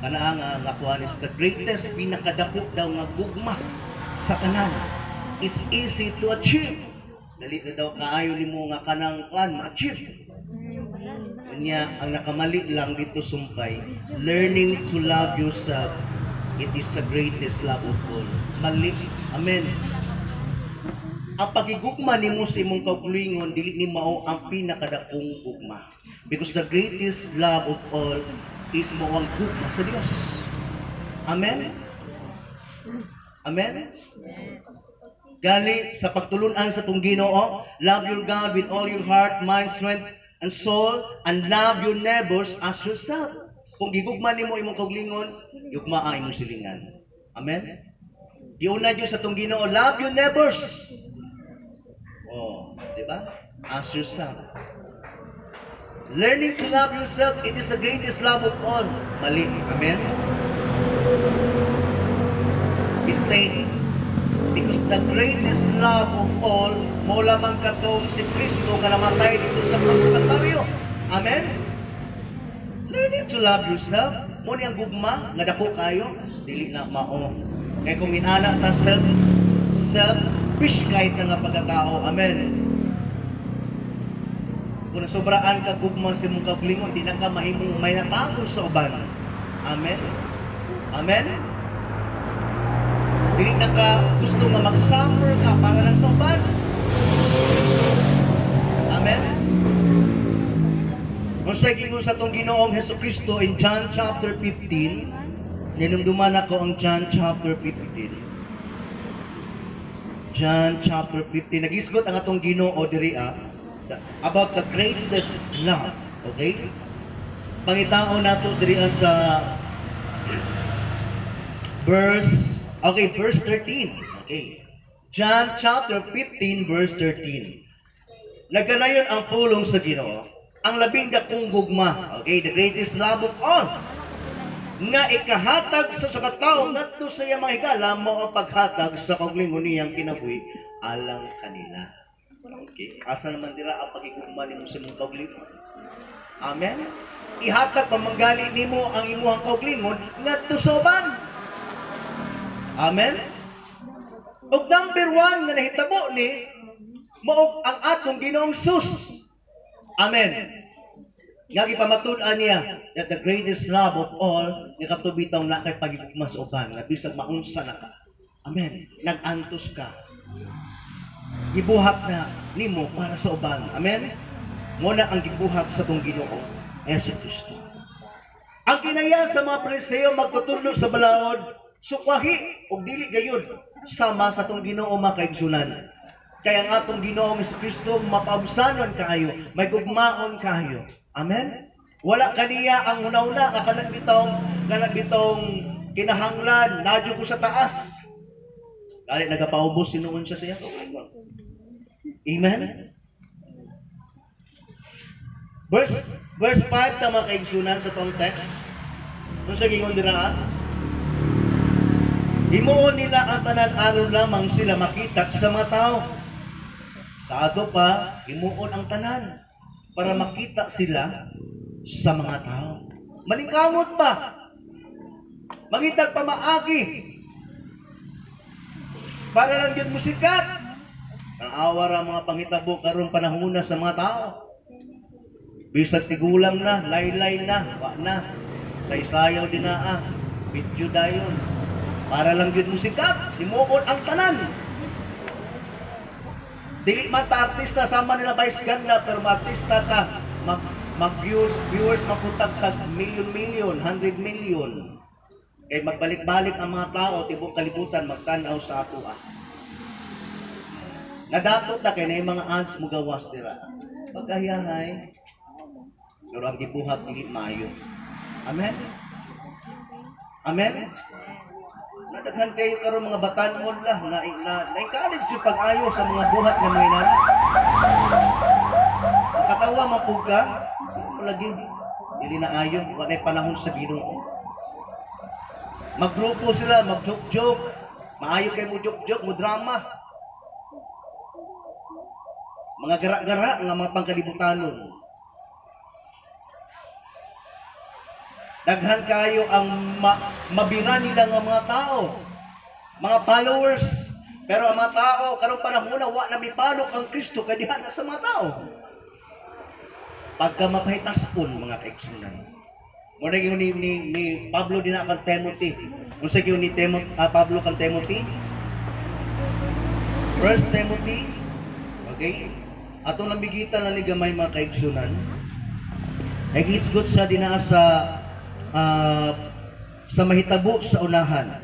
Kana nga nakuha is the greatest, pinakadako daw nga gugma sa tanan is easy to achieve. Dali na daw kaayo nimo nga kanang kan ma-achieve. Unya, ang nakamali lang dito sumpay, learning to love yourself, it is the greatest love of all. Mali. Amen. Ang pagigugma nimo sa imong kaugalingon dili ni mao ang pinakadakong gugma. Because the greatest love of all is mao ang gugma sa Dios. Amen. Amen. Gali sa pagtulunan sa tong Ginoo, love your God with all your heart, mind, strength, and soul, and love your neighbors as yourself. Kung gigugma nimo imong kaugalingon, gugma ang imong silingan. Amen. Giuna Dios sa tong Ginoo, love your neighbors. Oh, di ba? As yourself. Learning to love yourself, it is the greatest love of all. Mali. Amen. Mistake. Because the greatest love of all, mo lamang katong si Kristo nga namatay dito sa krus sa Kalbaryo. Amen? Learning to love yourself, mo ni ang gugma nga dako kayo, dili na mao. Kay kung inana ta selfish kahit na nga pagkatao. Amen. Kung nasobraan ka gugma sa imong kaugalingon, di na ka mahimong may natago sa uban. Amen. Amen. Dili na ka gusto nga mag-suffer ka para lang sa uban. Amen. Kung sa ingon sa atong Ginoong Hesus Kristo in John chapter 15, ninumduman ako ang John chapter 15. John chapter 15, nagisgot ang atong Ginoo diri about the greatest love. Okay? Pangitaon nato diri sa Verse, okay, verse 13. Okay. John chapter 15 verse 13. Nagkanayon ang pulong sa Ginoo, ang labing dakong gugma, okay, the greatest love of all, nga ikahatag sa sa katao ngadto sa iyang mga higala mao ang paghatag sa kaugalingon niyang kinabuhi alang kanila. Okay, asa naman dira ang pagigugma nimo sa imong kaugalingon? Amen. Ihatag pamanggali nimo ang imuhang kaugalingon ngadto sa uban. Amen. Ug number one nga nahitabo ni mao ang atong Ginoong Jesus. Amen. Nga gipamatud-an niya that the greatest love of all nga kato bitaw na kay pagigugma sa uban nga bisag maunsa na ka. Amen. Nag-antos ka. Gibuhat na nimo para sa uban. Amen. Mo na ang gibuhat sa atong Ginoo Hesus Kristo. Ang kinaya sa mga Pariseo, magtutudlo sa balaod, sukwahi ug dili gayud sama sa atong Ginoo, mga kaigsunan. Kaya ang atong Ginoong Kristo mapaubsanon kaayo, may gugmaon kaayo. Amen. Wala kaniya ang hunahuna nga kanang bitong kinahanglan nadyo ko sa taas. Dali nagapaubos sinuon siya sa iya. Amen. Verse 5 ta, mga kaigsunan, sa tong text. Unsa gingon dira? Himuon nila ang tanan aron lamang sila makita sa mga tao. Sa ato pa, himuon ang tanan para makita sila sa mga tao. Malingkamot pa. Mangitag pamaagi. Para lang yun musikat. Ang awa ra mga panghitabo karon panahona sa mga tao. Bisag tigulang na, laylay na, wa na. Saysayaw din na ah, video dayon. Para lang yun musikat, himuon ang tanan. Dili man ta artista sama nila Vice Ganda, pero artista ka, mag mag viewers, viewers maputag tag million million, 100 million. Kay magbalik-balik ang mga tao tibok kalibutan magtan-aw sa ato ah. Nadatot na kay na yung mga ads mo gawas dira. Pagkahiyahay. Pero ang gibuhat dili maayo. Amen. Amen. Nadaghan kayo karon mga batan-on lah na na na-encourage yung pag-ayo sa mga buhat nga mga inana. Makatawa man pud ka, lagi dili na ayo, wa nay panahon sa Ginoo. Maggrupo sila, mag-joke-joke. Maayo kay mo joke-joke, mo drama. Mga gara-gara nga mga pangkalibutanon. Daghan kayo ang mabira nila nga mga tao, mga followers. Pero ang mga tao, karong panahon na wa na mipalok ang Kristo kay diha na sa mga tao. Pagka mapahitason, mga kaigsunan. Mo na gyud ni Pablo din kang Timothy. Unsa gyud ni Timothy, Pablo kang Timothy? First Timothy. Okay? Atong lamigitan lang ni gamay, mga kaigsunan. Naghisgot sa dinaa sa mahitabo sa unahan.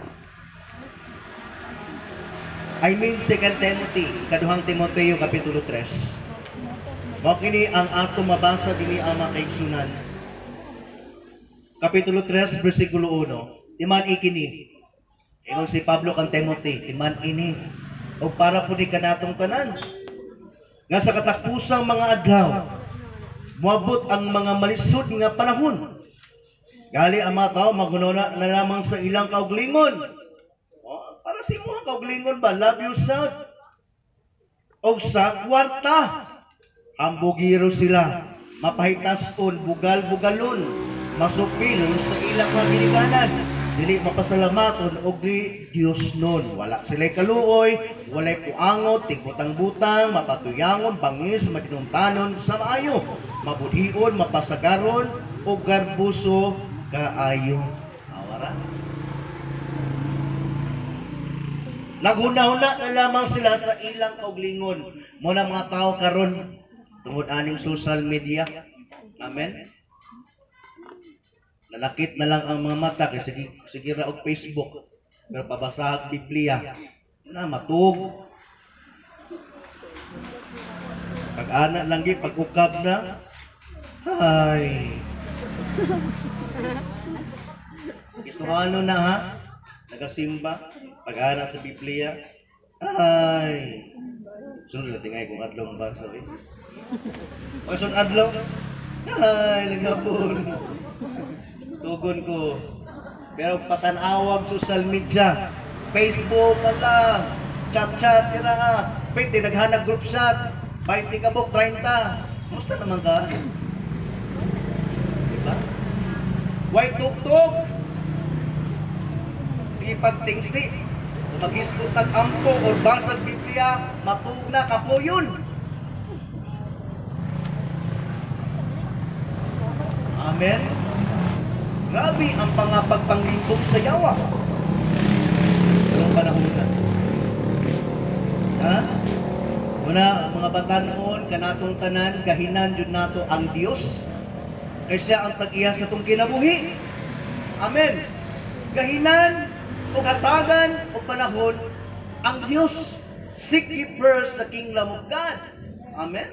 I mean 2 Timothy, kaduhang Timoteo kapitulo 3. Mao kini ang ato mabasa dinhi ang mga kaigsunan. Kapitulo 3 bersikulo 1. Timan ikini. Ingon si Pablo kang Timothy, timan ini. O para pud ni kanatong tanan. Nga sa katapusang mga adlaw, moabot ang mga malisod nga panahon. Gali ang mga tao magunona na lamang sa ilang kauglingon. Oh, para sa imong kauglingon ba, love yourself. Og sa kwarta, hambugiro sila, mapahitason, bugal-bugalon, masupilon sa ilang mga ginikanan, dili mapasalamaton og di Dios nun. Wala sila'y kaluoy, walay puangot, tigbutang-butang, mapatuyangon, bangis, madinumtanon sa maayo, mabudhion, mapasagaron, o garbuso kaayo. Awara. Naghuna-huna na lamang sila sa ilang kauglingon. Muna mga tao karon tungod aning social media. Amen. Nalakit na lang ang mga mata kay sige sige ra og Facebook. Pero pabasa Biblia na matug. Pag ana lang gi pag ukab na. Ay. Kistuhano na ha. Nagasimba, pag-ana sa Biblia. Ay, sunod lang tingay kung adlaw ang basa eh. Pagkasun adlaw, ay, nagapon. Tugon ko. Pero patanawag social media, Facebook pala, chat-chat, tira, pwede naghanag group chat, 20 ka buk, 30. Musta naman ka? Diba? Way tuktok. Sige pagtingsi. Magisgot tag ampo or basag Biblia, matug na kapoyon. Amen. Grabe ang pangapagpanglingkod sa yawa. Anong panahon na? Ha? Una, mga batanon, kanatong tanan, gahinan jud nato ang Dios. Kaysa ang tag-iya sa itong kinabuhi. Amen. Gahinan o hatagan o panahon ang Dios. Seek ye first the kingdom of God. Amen.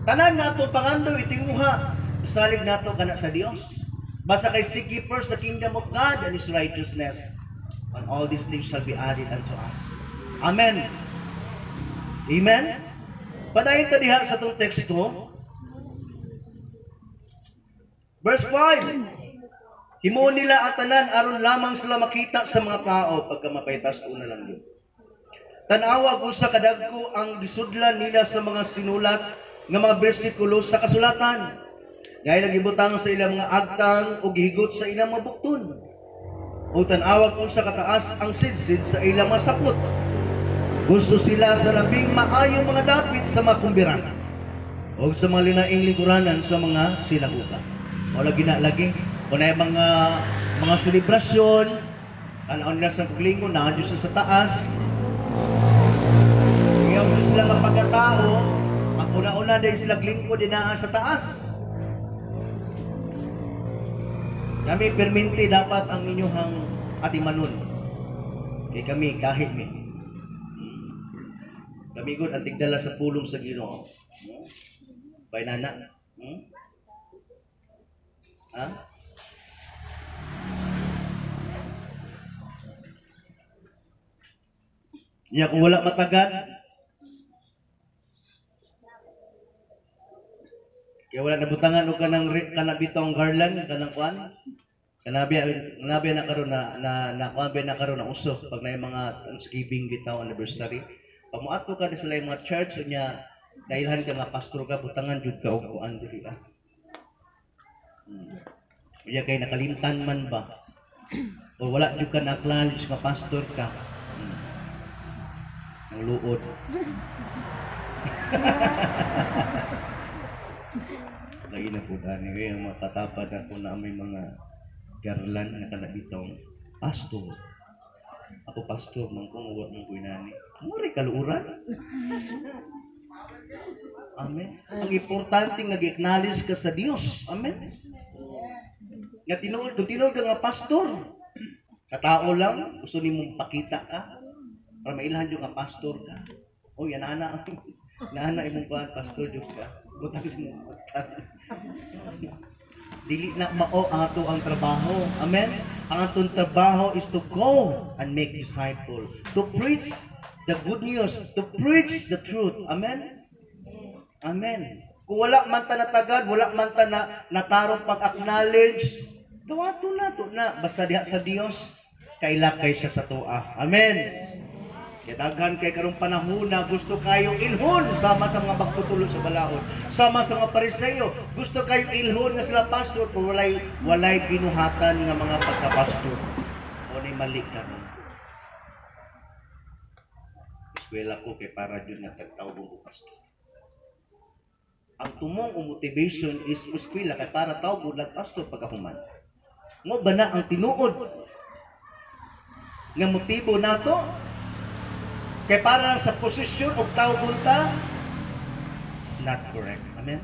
Tanan nato pangandoy itinguha, salig nato kana sa Dios. Basta kay seek ye first the kingdom of God and His righteousness, and all these things shall be added unto us. Amen. Amen. Padayon ta diha sa itong teksto. Verse 5. Himuon nila ang tanan aron lamang sila makita sa mga tao pagka mapaytas una lang yun. Tan-awa kung sa kadagko ang gisudlan nila sa mga sinulat nga mga bersikulo sa kasulatan. Dahil ang gibutang sa ilang mga agtang o gihigot sa ilang mga bukton. O tan-awag kung sa kataas ang sidsid sa ilang mga sapot. Gusto sila sa labing maayong mga dapit sa mga kumbira o sa mga linaing lingkuranan sa mga sinaguga. O lagi na lagi. Kung na mga selebrasyon, tanaon nila sa paglingon, nandiyo sila sa taas. Iyaw sila mapagkatao, ang una-una din sila lingkod dinaa sa taas. Kami perminti dapat ang inyong atimanon. Kay kami, kahit mi. Kami gud ang tigdala sa pulong sa Ginoo. Bay nana. Ha? Niya kung wala matagad, kaya wala nabutangan o kanang kanabitong garland kanang kuan kanabi na karon na kuan na karon na uso pag na yung mga Thanksgiving bitaw anniversary, pag moadto ka sa mga church unya dailhan ka nga pastor ka, butangan jud ka og kuan diri ah. Unya kay nakalimtan man ba o wala jud ka na-acknowledge nga pastor ka. Ang luod. Lagi na po dani ang makatapad ako na may mga garlan na kanabitong pastor. Ako pastor man kung wala mong kuinani. Mura kaluuran. Amen. Ang importante nga gi-acknowledge ka sa Dios. Amen. Nga tinuod, kung tinuod ka nga pastor, katao lang gusto nimong pakita ka para mailhan jud nga pastor ka. Oh, yan ana. Naana imong kuan pastor jud ka. Butang sa imong butang. Dili na mao ang ato ang trabaho. Amen. Ang atong trabaho is to go and make disciple, to preach the good news, to preach the truth. Amen. Amen. Kung wala man ta natagad, wala man ta na natarong pag-acknowledge, dawato na to na basta diha sa Dios kailakay siya sa tuwa. Amen. Kaya daghan kay karong panahon na gusto kayong ilhon sama sa mga magtutulo sa balaod, sama sa mga Pariseo, gusto kayong ilhon nga sila pastor pero walay binuhatan nga mga pagkapastor. O ni mali karon. Eskwela ko kay para jud nga tagtawag og pastor. Ang tumong o motivation is eskwela kay para tawag og pastor pagkahuman. Mo ba na ang tinuod nga motibo nato? Kaya para sa posisyon o tawag ta, it's not correct. Amen?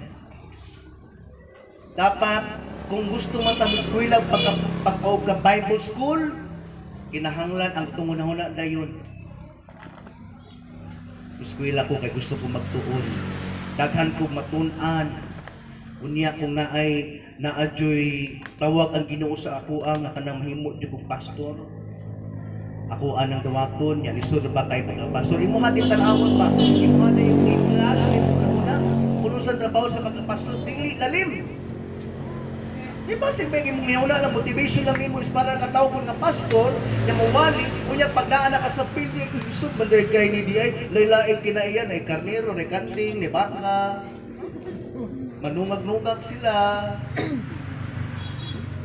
Dapat, kung gusto man ta eskwela pagka Bible school, kinahanglan ang tungunahuna dayon. Eskwela ko kay gusto ko magtuon. Daghan ko matun-an. Unya kung naay naadyoy tawag ang Ginoo sa ako nga kanang mahimo jud kog pastor. Ako anang dawaton nya lisod ba kay pagka-pastor? Imo din tan-awon ba? Imo na yung i-clash nimo una. Kuno sa trabaho sa pagka-pastor dili lalim. Di ba si Peggy mong niuna lang motivation lang nimo is para katawgon nga pastor nya mowali unya pag naa na ka sa field ni lisod man diri kay ni di ay laylaing kinaiyan ay karnero ni kanding ni baka. Manungag-nungag sila.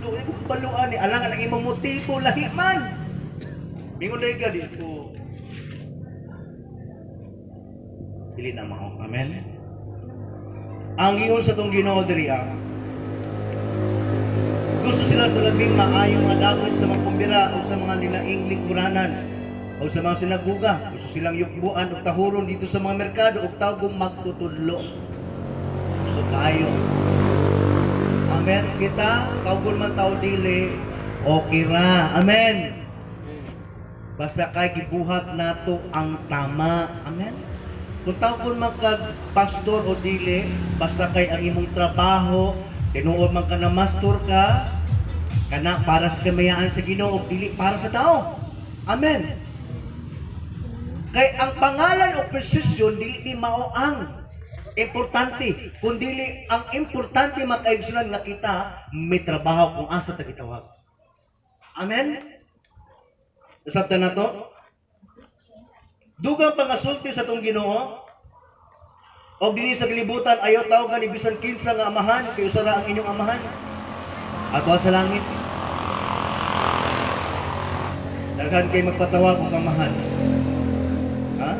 No, ko kabaluan ni alangan ang imong motibo lahi man. Mingon dai ka dito. Dili na mao. Amen. Ang ingon sa tong Ginoo diri gusto sila sa labing maayong nga dagwit sa mga kumbira o sa mga nilaing lingkuranan o sa mga sinaguga. Gusto silang yukbuan o tahuron dito sa mga merkado o tawgong magtutudlo. Gusto tayo. Amen. Kita, tawgon man tao dili, okay ra. Amen. Basta kay gibuhat nato ang tama. Amen. Kung tawgon man kag pastor o dili, basta kay ang imong trabaho, tinuod man ka na mastor ka, kana para sa kamayaan sa Ginoo, dili para sa tao. Amen. Kay ang pangalan o presisyon dili ni mao ang importante, kundili ang importante makaigsunan nga kita may trabaho kung asa ta gitawag. Amen. Nasabtan na to? Dugang pangasulti sa tong Ginoo, og dinhi sa kalibutan ayaw tawagan ni bisan kinsa nga amahan kay usa ra ang inyong amahan ato sa langit. Daghan kay magpatawag og amahan. Ha?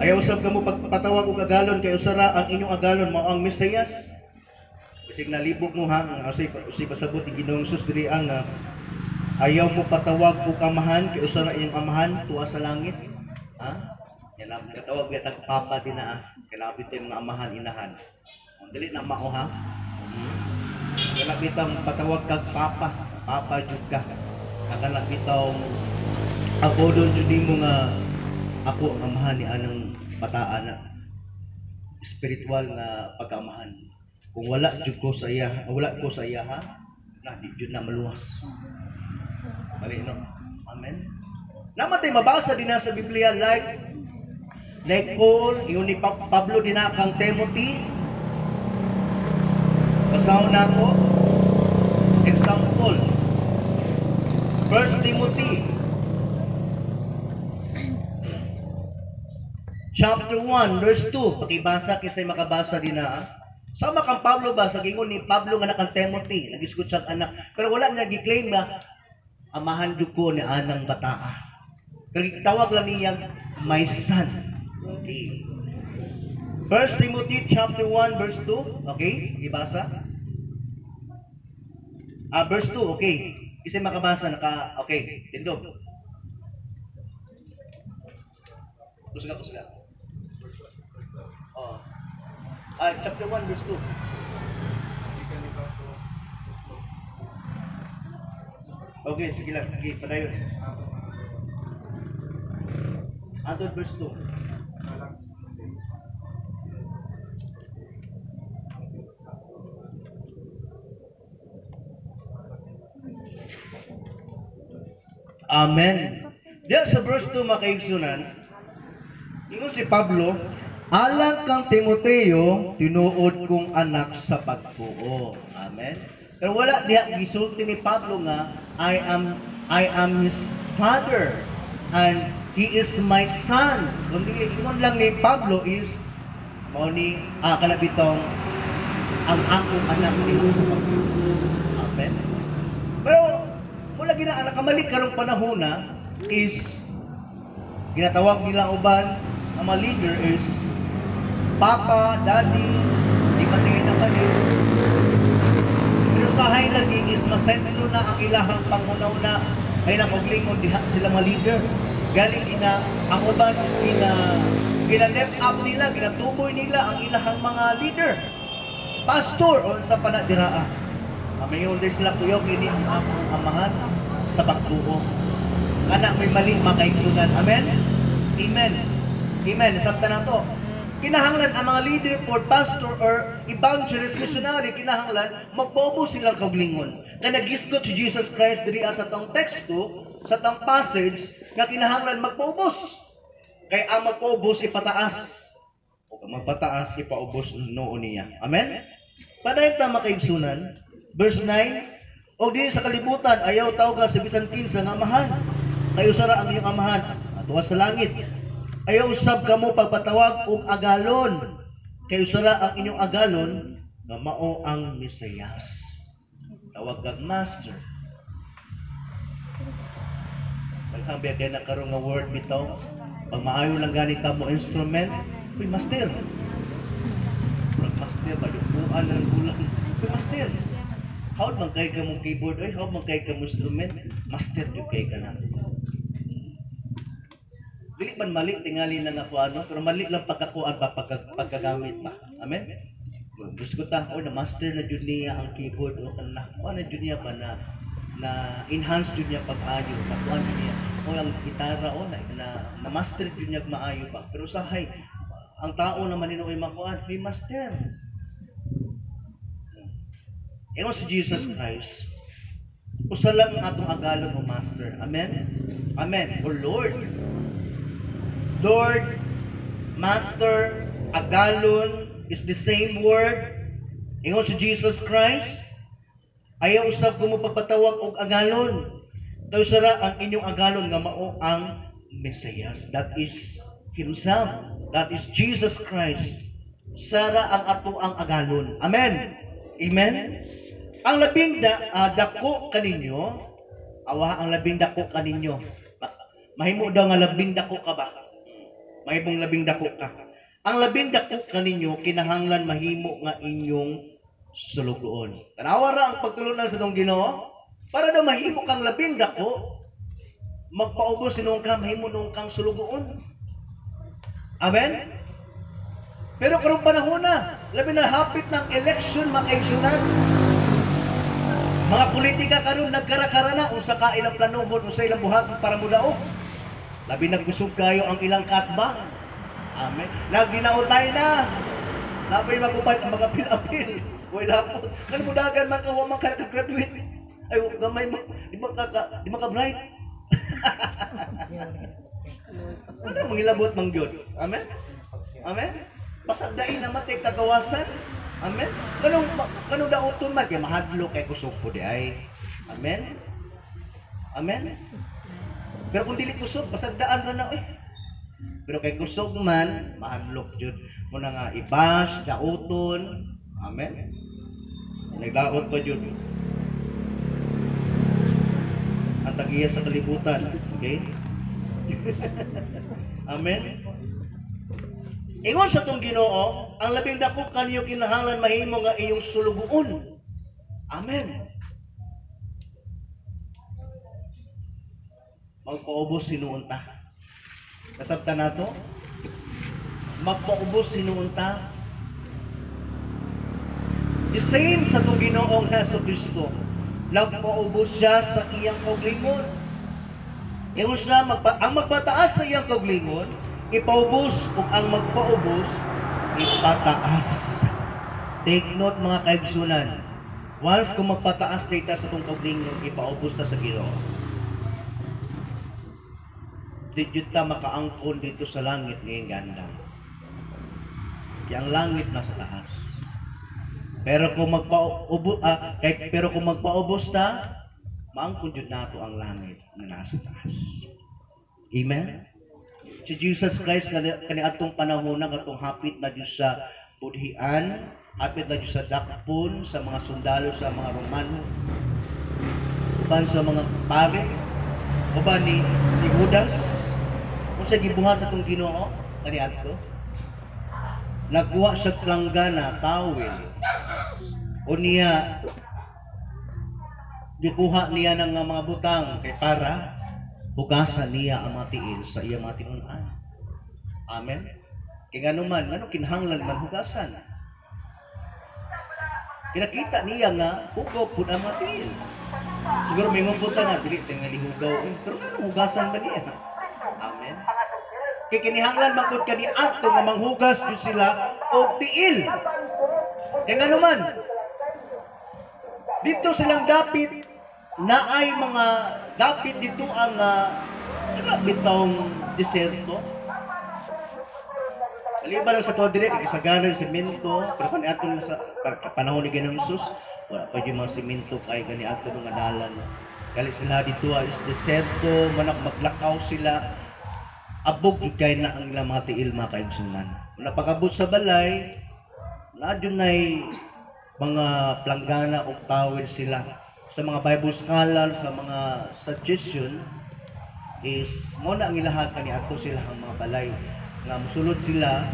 Ayaw usab kamo pagpatawag og agalon kay usa ra ang inyong agalon mao ang Mesiyas. Bisig nalibog mo ha, nga usay pasabot ni Ginoong Hesus diri ang ayaw mo patawag og amahan kay usa ra inyong amahan tuwa sa langit. Ha? Yan ang katawag bitag papa din na kailangan tayo mga amahan inahan. Dili na mao ha. Kana bitang patawag kag papa, papa jud ka. Kana bitaw ako doon jud nimo nga ako ang amahan ni anang bataan na spiritual nga pagkaamahan. Kung wala jud ko sa iya, wala ko sa iya ha, na di jud na maluwas. Mali no. Amen. Namatay mabasa din na sa Biblia like Paul, yun ni Pablo din na kang Timothy. Basahon na ako. Example. 1 Timothy chapter 1 verse 2. Pakibasa kisay makabasa din na. Sama kang Pablo ba sa gingon ni Pablo nga nakang Timothy, nagisgot siyang anak. Pero wala niya gi-claim na amahan jud ko ni anang bataa. Pero gitawag lang niya my son. Okay. 1 Timothy chapter 1 verse 2. Okay, ibasa. Verse 2, okay. Kasi makabasa naka okay, tindog. Kusga. Oh. Chapter 1 verse 2. Okay, sige lang. Okay, padayon. Antod verse 2. Amen. Diya sa verse 2 makaigsunan, ingon si Pablo, alang kang Timoteo, tinuod kong anak sa pagtuo. Amen. Pero wala diha gisulti ni Pablo nga I am his father and he is my son. Kundi ingon lang ni Pablo is mao ni kanabitong ang akong anak diha sa pagtuo. Amen. Pero wala gina ang nakamali karong panahon na is ginatawag nila uban ang mga leader is papa, daddy, di matingin na mali. Pero sa lagi is masentro na ang ilahang pangunaw-una ay nakuglingon diha sila mga leader. Galing ina ang uban is gina left up nila, ginatuboy nila ang ilahang mga leader. Pastor o sa panadiraa. Mayon din sila kuyaw kini ang akong amahan sa pagtuo. Kana may mali makaigsunan. Amen? Amen. Amen. Nasabtan na to. Kinahanglan ang mga leader or pastor or evangelist, missionary, kinahanglan magpaubos silang kauglingon. Kay nagisgot si Jesus Christ diri sa tong teksto, sa tong passage, nga kinahanglan magpaubos. Kay ang magpaubos ipataas. O kung magpataas, ipaubos noon niya. Amen? Padayon ta makaigsunan. Verse 9, og dinhi sa kalibutan ayaw tawga sa bisan kinsa nga amahan. Kay usa ra ang inyong amahan atua sa langit. Ayaw usab kamo pagpatawag og agalon. Kay usa ra ang inyong agalon nga mao ang Mesiyas. Tawag kag master. Daghan ba kay nakaroon nga word bitaw? Pag maayo lang gani ka mo instrument, uy master. Pag master ba dukuan lang gulang. Uy master. How man kay ka mong keyboard oy, how man kay ka mong instrument, master jud kay ka na. Dili man mali tingali na nga kuano, pero mali lang pagkakuan ba pagkagamit ba. Amen. Gusto ko ta, oh, na master na jud niya ang keyboard o kana. Kuan na jud niya ba na enhance jud niya pag-ayo, nakuan jud niya. O ang gitara o na master jud niya maayo ba. Pero usahay ang tao naman nino ay makuan, may master. Ingon si Jesus Christ, usa lang ang atong agalon o master. Amen. Amen. O Lord. Lord, Master, agalon is the same word. Ingon si Jesus Christ, ayaw usab ko mo pagpatawag og agalon. Kay usa ra ang inyong agalon nga mao ang Mesiyas. That is Himself. That is Jesus Christ. Sara ang ato ang agalon. Amen. Amen. Ang labing dako kaninyo, awa ang labing dako kaninyo. Mahimo daw nga labing dako ka ba? Mahimong labing dako ka. Ang labing dako kaninyo kinahanglan mahimo nga inyong sulugoon. Tanawa ra ang pagtulunan sa atong Ginoo para daw mahimo kang labing dako, magpaubos sinuong ka, mahimo noong kang sulugoon. Amen. Pero karong panahon na, labi na hapit ng election mga kaigsunan. Mga politika karon nagkarakara na unsa ka ilang planuhon, unsa ilang buhaton para modaog. Labi nagkusog kayo ang ilang katbang. Amen. Naginautay na. Napay magupad ang mga apil-apil. Way lapot. Kan mudagan man ka wa man ka nakagraduate. Ay gamay mo, di man ka bright. Ano mangilabot man gyud? Amen. Amen. Basag dain na matay kagawasan. Amen. Kanong dauton man kay mahadlok kay kusog po di ay. Amen. Amen. Pero kung dili kusog, basag daan ra na eh. Pero kay kusog man, mahadlok jud. Muna nga ibas, dauton. Amen. Nagdaot pa jud. Ang tag-iya sa kalibutan, okay? Amen. Ingon sa tong Ginoo, ang labing dako kaniyo kinahanglan mahimo nga iyong sulugoon. Amen. Magpaubos sinuon ta. Kasabtan nato? Magpaubos sinuon ta. The same sa tong Ginoong Hesus Kristo. Nagpaubos siya sa iyang kauglingon. Ingon siya, ang magpataas sa iyang kauglingon, ipaubos, ug ang magpaubos, ipataas. Take note mga kaigsunan. Once kung magpataas data sa itong kauglingon, ipaubos ta sa Ginoo. Di jud ta makaangkon dito sa langit ngayong ganda. Kaya ang langit nasa taas. Pero kung magpaubos ta, maangkon jud nato ang langit na nasa taas. Amen. Si Jesus Christ kani atong panahon na katong hapit na jud sa budhian, hapit na jud sa dakpon sa mga sundalo, sa mga Romano, uban sa mga pare, uban ni Judas. Unsa gibuhat sa atong Ginoo kani adto? Nagkuha sa planggana tawil. O niya gikuha niya ng mga butang kay para hugasan niya ang mga tiil sa iyang mga tinun-an. Amen. Kay ngano man, ngano kinahanglan man hugasan. Kinakita niya nga hugaw pud ang mga tiil. Siguro may mga buta na dili tingali hugaw, pero ngano hugasan ba niya? Amen. Kay kinihanglan man gud kaniadto nga manghugas jud sila og tiil. Kay ngano man, dito silang dapit naay mga dapit dito ang bitong diserto. Maliban lang sa to dire kay kasagaran semento, pero kaniadto lang sa panahon ni Ginoong Hesus, wala pa yung mga semento kay kaniadto nga dalan. Kali sila dito is deserto, manak maglakaw sila. Abog jud kay na ang ilang mga tiil, mga kaigsunan. Kung napakabot sa balay, na nay mga planggana o towel sila. Sa mga Bible scholar, sa mga suggestion, is mo na ang ilaha kaniadto sila ang mga balay. Nga musulod sila,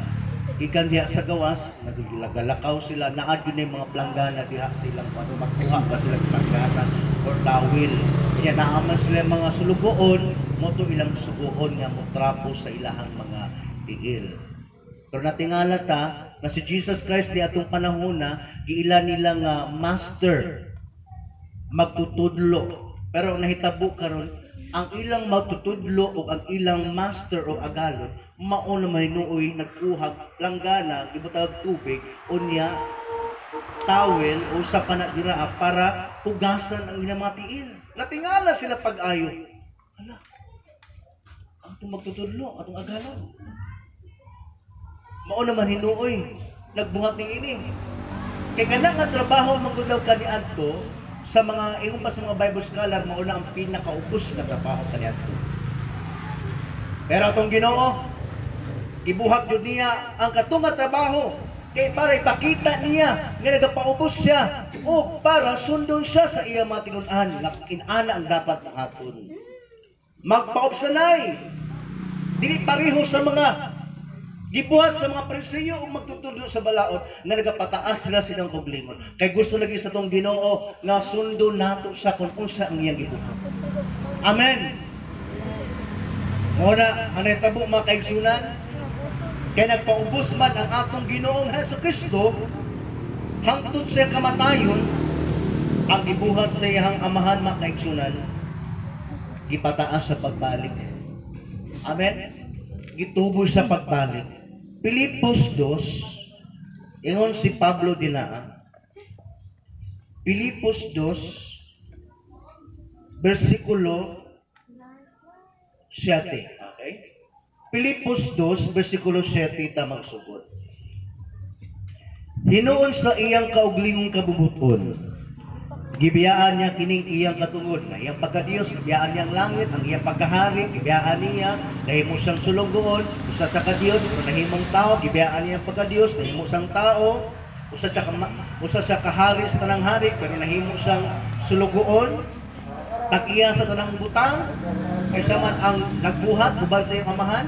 gikan diha sa gawas, naglagalakaw sila, naa jud nay mga planggana diha silang ano, magkuha ba sila planggana or towel. Kaya naa man sila mga sulugoon, mo to ilang sugoon nga motrapo sa ilahang mga tiil. Pero natingala ta na si Jesus Christ di atong panahon na giila nila nga master magtutudlo. Pero ang nahitabo karon, ang ilang magtutudlo o ang ilang master o agalon mao na mahinuoy nagkuhag planggana, gibutag tubig unya towel o sa panadira para hugasan ang ilang mga tiil. Natingala sila pag-ayo. Hala, ang atong magtutudlo, atong agalon mao naman hinuoy nagbuhat ning ini. Kay kana nga trabaho man gud daw kaniadto sa mga ingon pa sa mga Bible scholar, mao na ang pinakaubos nga trabaho kaniadto. Pero atong Ginoo, gibuhat jud niya ang katong nga trabaho kay para ipakita niya nga nagapaubos siya o para sundon siya sa iya mga tinun-an nga inana ang dapat na aton. Magpaubsanay, dili pareho sa mga gibuhat sa mga Pariseo o magtutudlo sa balaod nga nagapataas sila silang kaugalingon. Kay gusto lagi sa tong Ginoo nga sundon nato sa kung unsa ang iyang gibuhat. Amen. Muna ang nahitabo, mga kaigsunan, kay nagpaubos man ang atong Ginoong Hesus Kristo hangtod sa kamatayon, ang gibuhat sa iyang amahan, mga kaigsunan, gipataas sa pagbalik. Amen. Gituboy sa pagbalik. Pilipos 2, ingon si Pablo dinaa. Pilipos 2, versikulo 7. Okay? Pilipos 2, versikulo 7, tamang sugod. Hinuon sa iyang kaugalingong kabubuton, gibiyaan niya kining iyang katungod, nga iyang pagka-Diyos, gibiyaan niya ang langit, ang iyang pagkahari, gibiyaan niya, nahimo siyang sulugoon, usa sa ka-Diyos, pero nahimong tao, gibiyaan niya ang pagka-Diyos, nahimo siyang tao, usa siya kahari sa tanang hari, pero nahimo siyang sulugoon, tag-iya sa tanang butang, kaysa man ang nagbuhat, uban sa iyang amahan,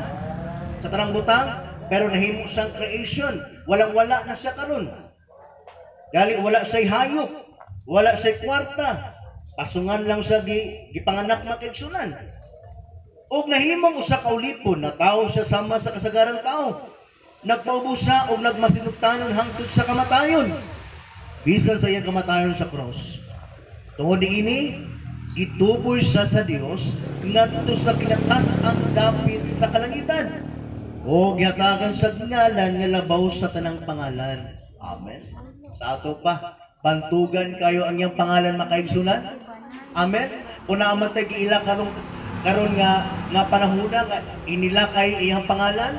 sa tanang butang, pero nahimo siyang creation, walang-wala na siya karon. Gali wala siya'y hayop, wala siya'y kwarta, pasungan lang siya gipanganak makigsunan. Og nahimong usa ka ulipon na tao siya sama sa kasagarang tao. Nagpaubos siya og nagmasinugtanon hangtod sa kamatayon. Bisan sa iyang kamatayon sa cross. Tungod niini, gituboy siya sa Dios ngadto sa kinatas ang dapit sa kalangitan. O gihatagan sa ngalan nga labaw sa tanang pangalan. Amen. Sa ato pa, bantugan kayo ang iyang pangalan, makaigsunan. Amen. Kung naaman tayo giila karon karon nga nga panahona nga inila kay iyang pangalan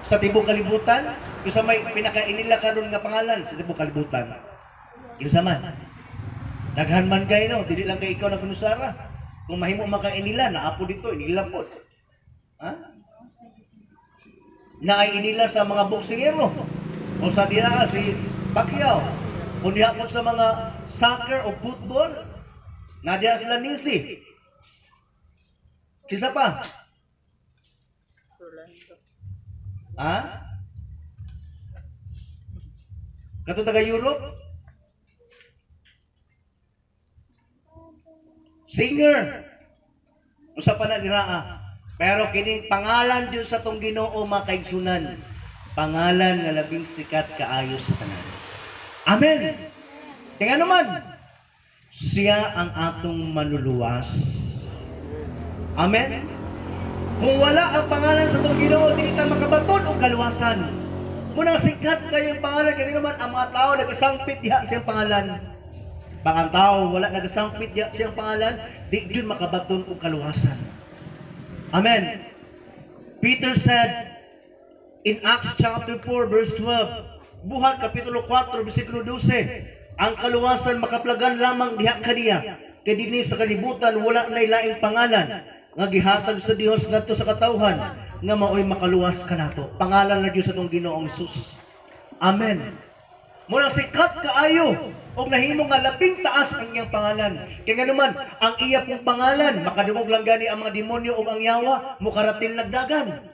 sa tibok kalibutan, kinsa may pinakainila karon nga pangalan sa tibok kalibutan? Kinsa man? Daghan man kay no, dili lang kay ikaw na kunusara. Kung mahimo man ka inila, naapo dito inila pod. Ha? Naay inila sa mga boksingero o sa diha si Pacquiao. Kung diha po sa mga soccer o football, na diha sila Messi. Kisa pa? Ha? Kato taga Europe? Singer. Usa pa na diraa. Pero kining pangalan diyon sa tong Ginoo, mga kaigsunan, pangalan nga labing sikat kaayo sa tanan. Amen. Kaya naman, siya ang atong manluluwas. Amen. Kung wala ang pangalan sa atong Ginoo, dili ta makabaton og kaluwasan. Munang sikat kayong pangalan kay naman ang mga tao nagasangpit diha siyang pangalan. Pag ang tao wala nagasangpit diha siyang pangalan, di jud makabaton og kaluwasan. Amen. Peter said in Acts chapter 4 verse 12, Buhat kapitulo 4 bersikulo 12, ang kaluwasan makaplagan lamang diha kaniya, kay dinhi sa kalibutan wala nay laing pangalan nga gihatag sa Dios ngadto sa katawhan nga maoy makaluwas kanato. Pangalan na Dios atong Ginoong Hesus. Amen. Munang sikat kaayo og nahimo nga labing taas ang iyang pangalan. Kay nganuman ang iya pong pangalan makadungog lang gani ang mga demonyo ug ang yawa mukaratil nagdagan.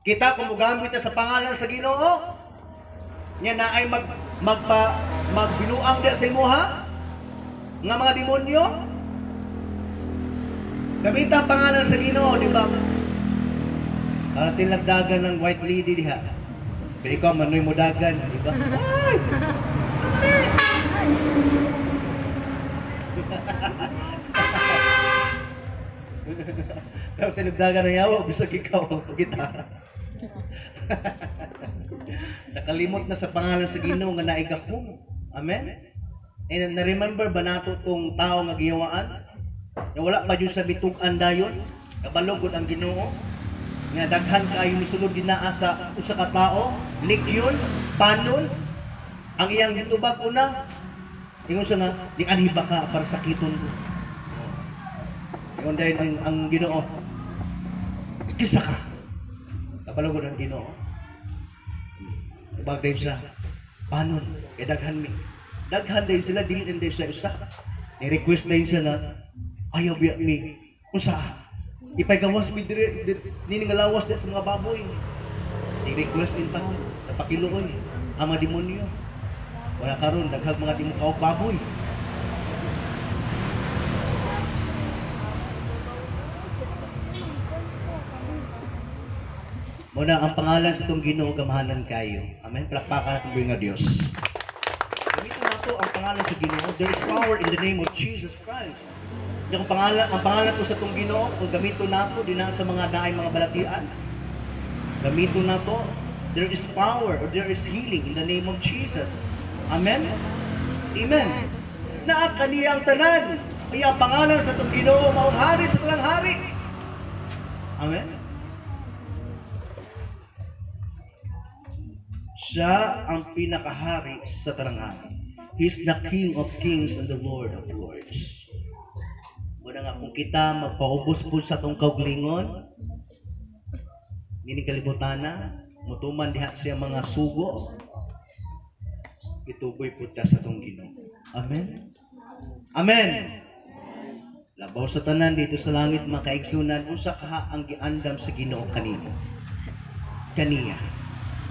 Kita kung mogamit ta sa pangalan sa Ginoo, nya naay magbinuang diha sa imuha nga mga demonyo. Gamita ang pangalan sa Ginoo, di ba? Karatil nagdagan ng white lady diha. Pero ikaw manoy mo dagan, di ba? Ay! Karatil nagdagan ng yawa, bisag ikaw kita. Nakalimot na sa pangalan sa Ginoo nga naigahom. Amen? And na-remember ba nato tong tao nga giyawaan? Nga wala pa jud sa bitug-an dayon, kabalog gud ang Ginoo. Nga daghan kaayo misulod dinaa sa usa ka tawo, ligyon, panon, ang iyang gitubag una. Ingon siya nga, di anhi ba ka para sakiton ko. Ingon dayon ang Ginoo, kinsa ka? Kabalog gud ang Ginoo. Tubag dayon siya, panon, kay daghan mi. Daghan dayon sila, dili din dayon siya usa. Ni-request dayon siya na, ayaw biya mi, unsa? Ipagawas mi dire, niningalawas diha sa mga baboy. Ni-request in taon, napakiluoy ang mga demonyo. Wala karon daghang mga demonyo kaog baboy. Muna ang pangalan sa itong Ginoo gamahanan kayo. Amen. Palakpakan natin buhay nga Dios. Gamitin nato ang pangalan sa Ginoo. There is power in the name of Jesus Christ. Yung pangalan, ang pangalan ko sa itong Ginoo, kung gamiton nato dinha sa mga naay mga balatian. Gamiton nato, there is power or there is healing in the name of Jesus. Amen. Amen. Naa kaniya ang tanan. Kaya ang pangalan sa itong Ginoo maong hari sa tanang hari. Amen. Siya ang pinakahari sa tanang hari. He is the King of Kings and the Lord of Lords. Muna nga kung kita magpaubos po sa atong kauglingon, nini kalibutana, mutuman diha siya mga sugo, ituboy po ta sa atong Ginoo. Amen? Amen! Labaw sa tanan dito sa langit, mga kaigsunan, unsa kaha ang giandam sa Ginoo kanimo? Kaniya,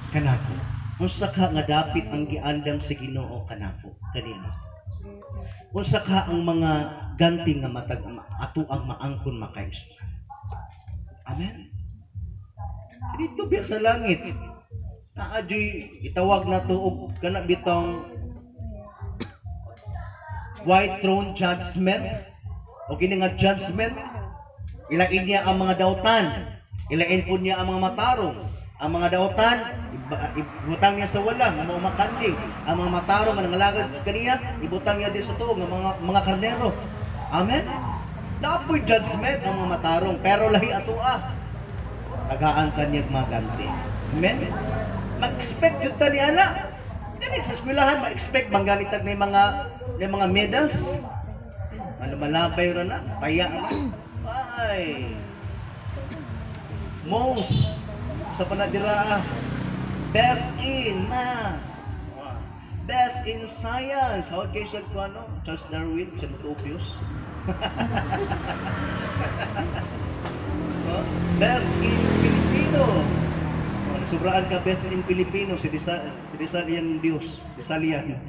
kanako. Unsa ka nga dapit ang giandam sa Ginoo kanako, kanimo? Unsa ka ang mga ganti nga matag ato ang maangkon makaigsunan? Amen. Dito biya sa langit, naa juy gitawag nato og kana bitong white throne judgment o kini nga judgment, ilain niya ang mga dautan, ilain po niya ang mga matarong. Ang mga dautan, ibutang niya sa walang, ang mga makanding. Ang mga matarong nga nangalagad sa kaniya, ibutang niya din sa tuog, ang mga karnero. Amen? Naapoy judgment ang mga matarong, pero lahi atoa. Tagaan kanyang maganti. Amen? Mag-expect jud ta ni ana. Dili sa eskwelahan, mag-expect mangganitag na mga medals. Malumalabay ra na, paya na. Ay. Most sa panadira, best in math, best in science. How kayo sa ano? Charles Darwin, sa Utopius. Best in Filipino. Sobraan ka best in Filipino, si Rizalian Dios, Rizalian.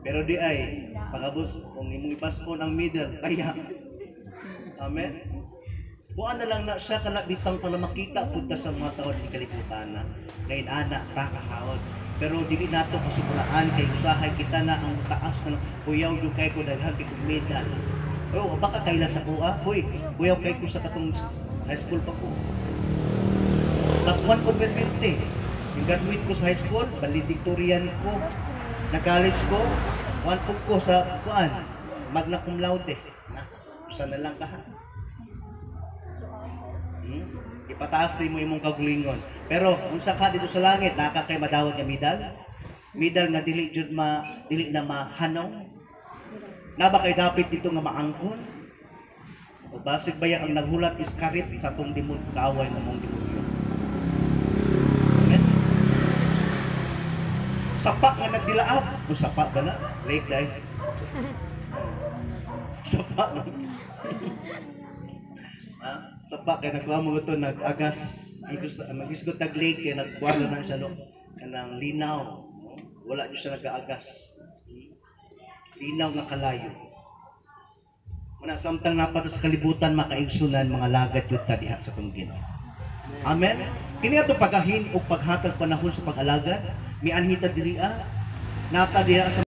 Pero di ay, pagabos, kung imong ipaskon ang middle, kaya. Amen? Buwan na lang na siya kana bitang pala makita punta sa mga taon ni kalibutan na ngayon ana takahawad. Pero dili nato kasubraan kay usahay kita na ang taas nga kuyaw yung kay ko daghan kay kog medal. Oh, baka kaila sa kuha. Hoy, kuyaw kay ko sa katong high school pa ko. But 1 over 20. Yung graduate ko sa high school, valedictorian ko. Na college ko, one ko sa kuan, magna cum laude. Na, usa na lang ka ha. Ipataas rin mo imong kagulingon. Pero unsa ka dito sa langit, naka kay madawat nga medal? Medal nga dili jud ma dili na mahanaw. Na ba kay dapit dito nga maangkon? O basig ba ang naghulat is karit sa atong demon kaaway nga mong demonyo. Amen? Sapa nga nagdilaab. O sapa ba na? Late dai. Sapa na. Ha? Sapa kay nagkuha mo ito nag-agas. Mag-isgot tag lake kay nagkuha na siya no kanang linaw. Wala jud siya nag-aagas. Linaw nga kalayo. Muna samtang napata sa kalibutan makaigsunan mga lagat yun ta diha sa atong Ginoo. Amen. Kini ato pagahin og paghatag panahon sa pag-alagad, mianhi ta diri nata diha sa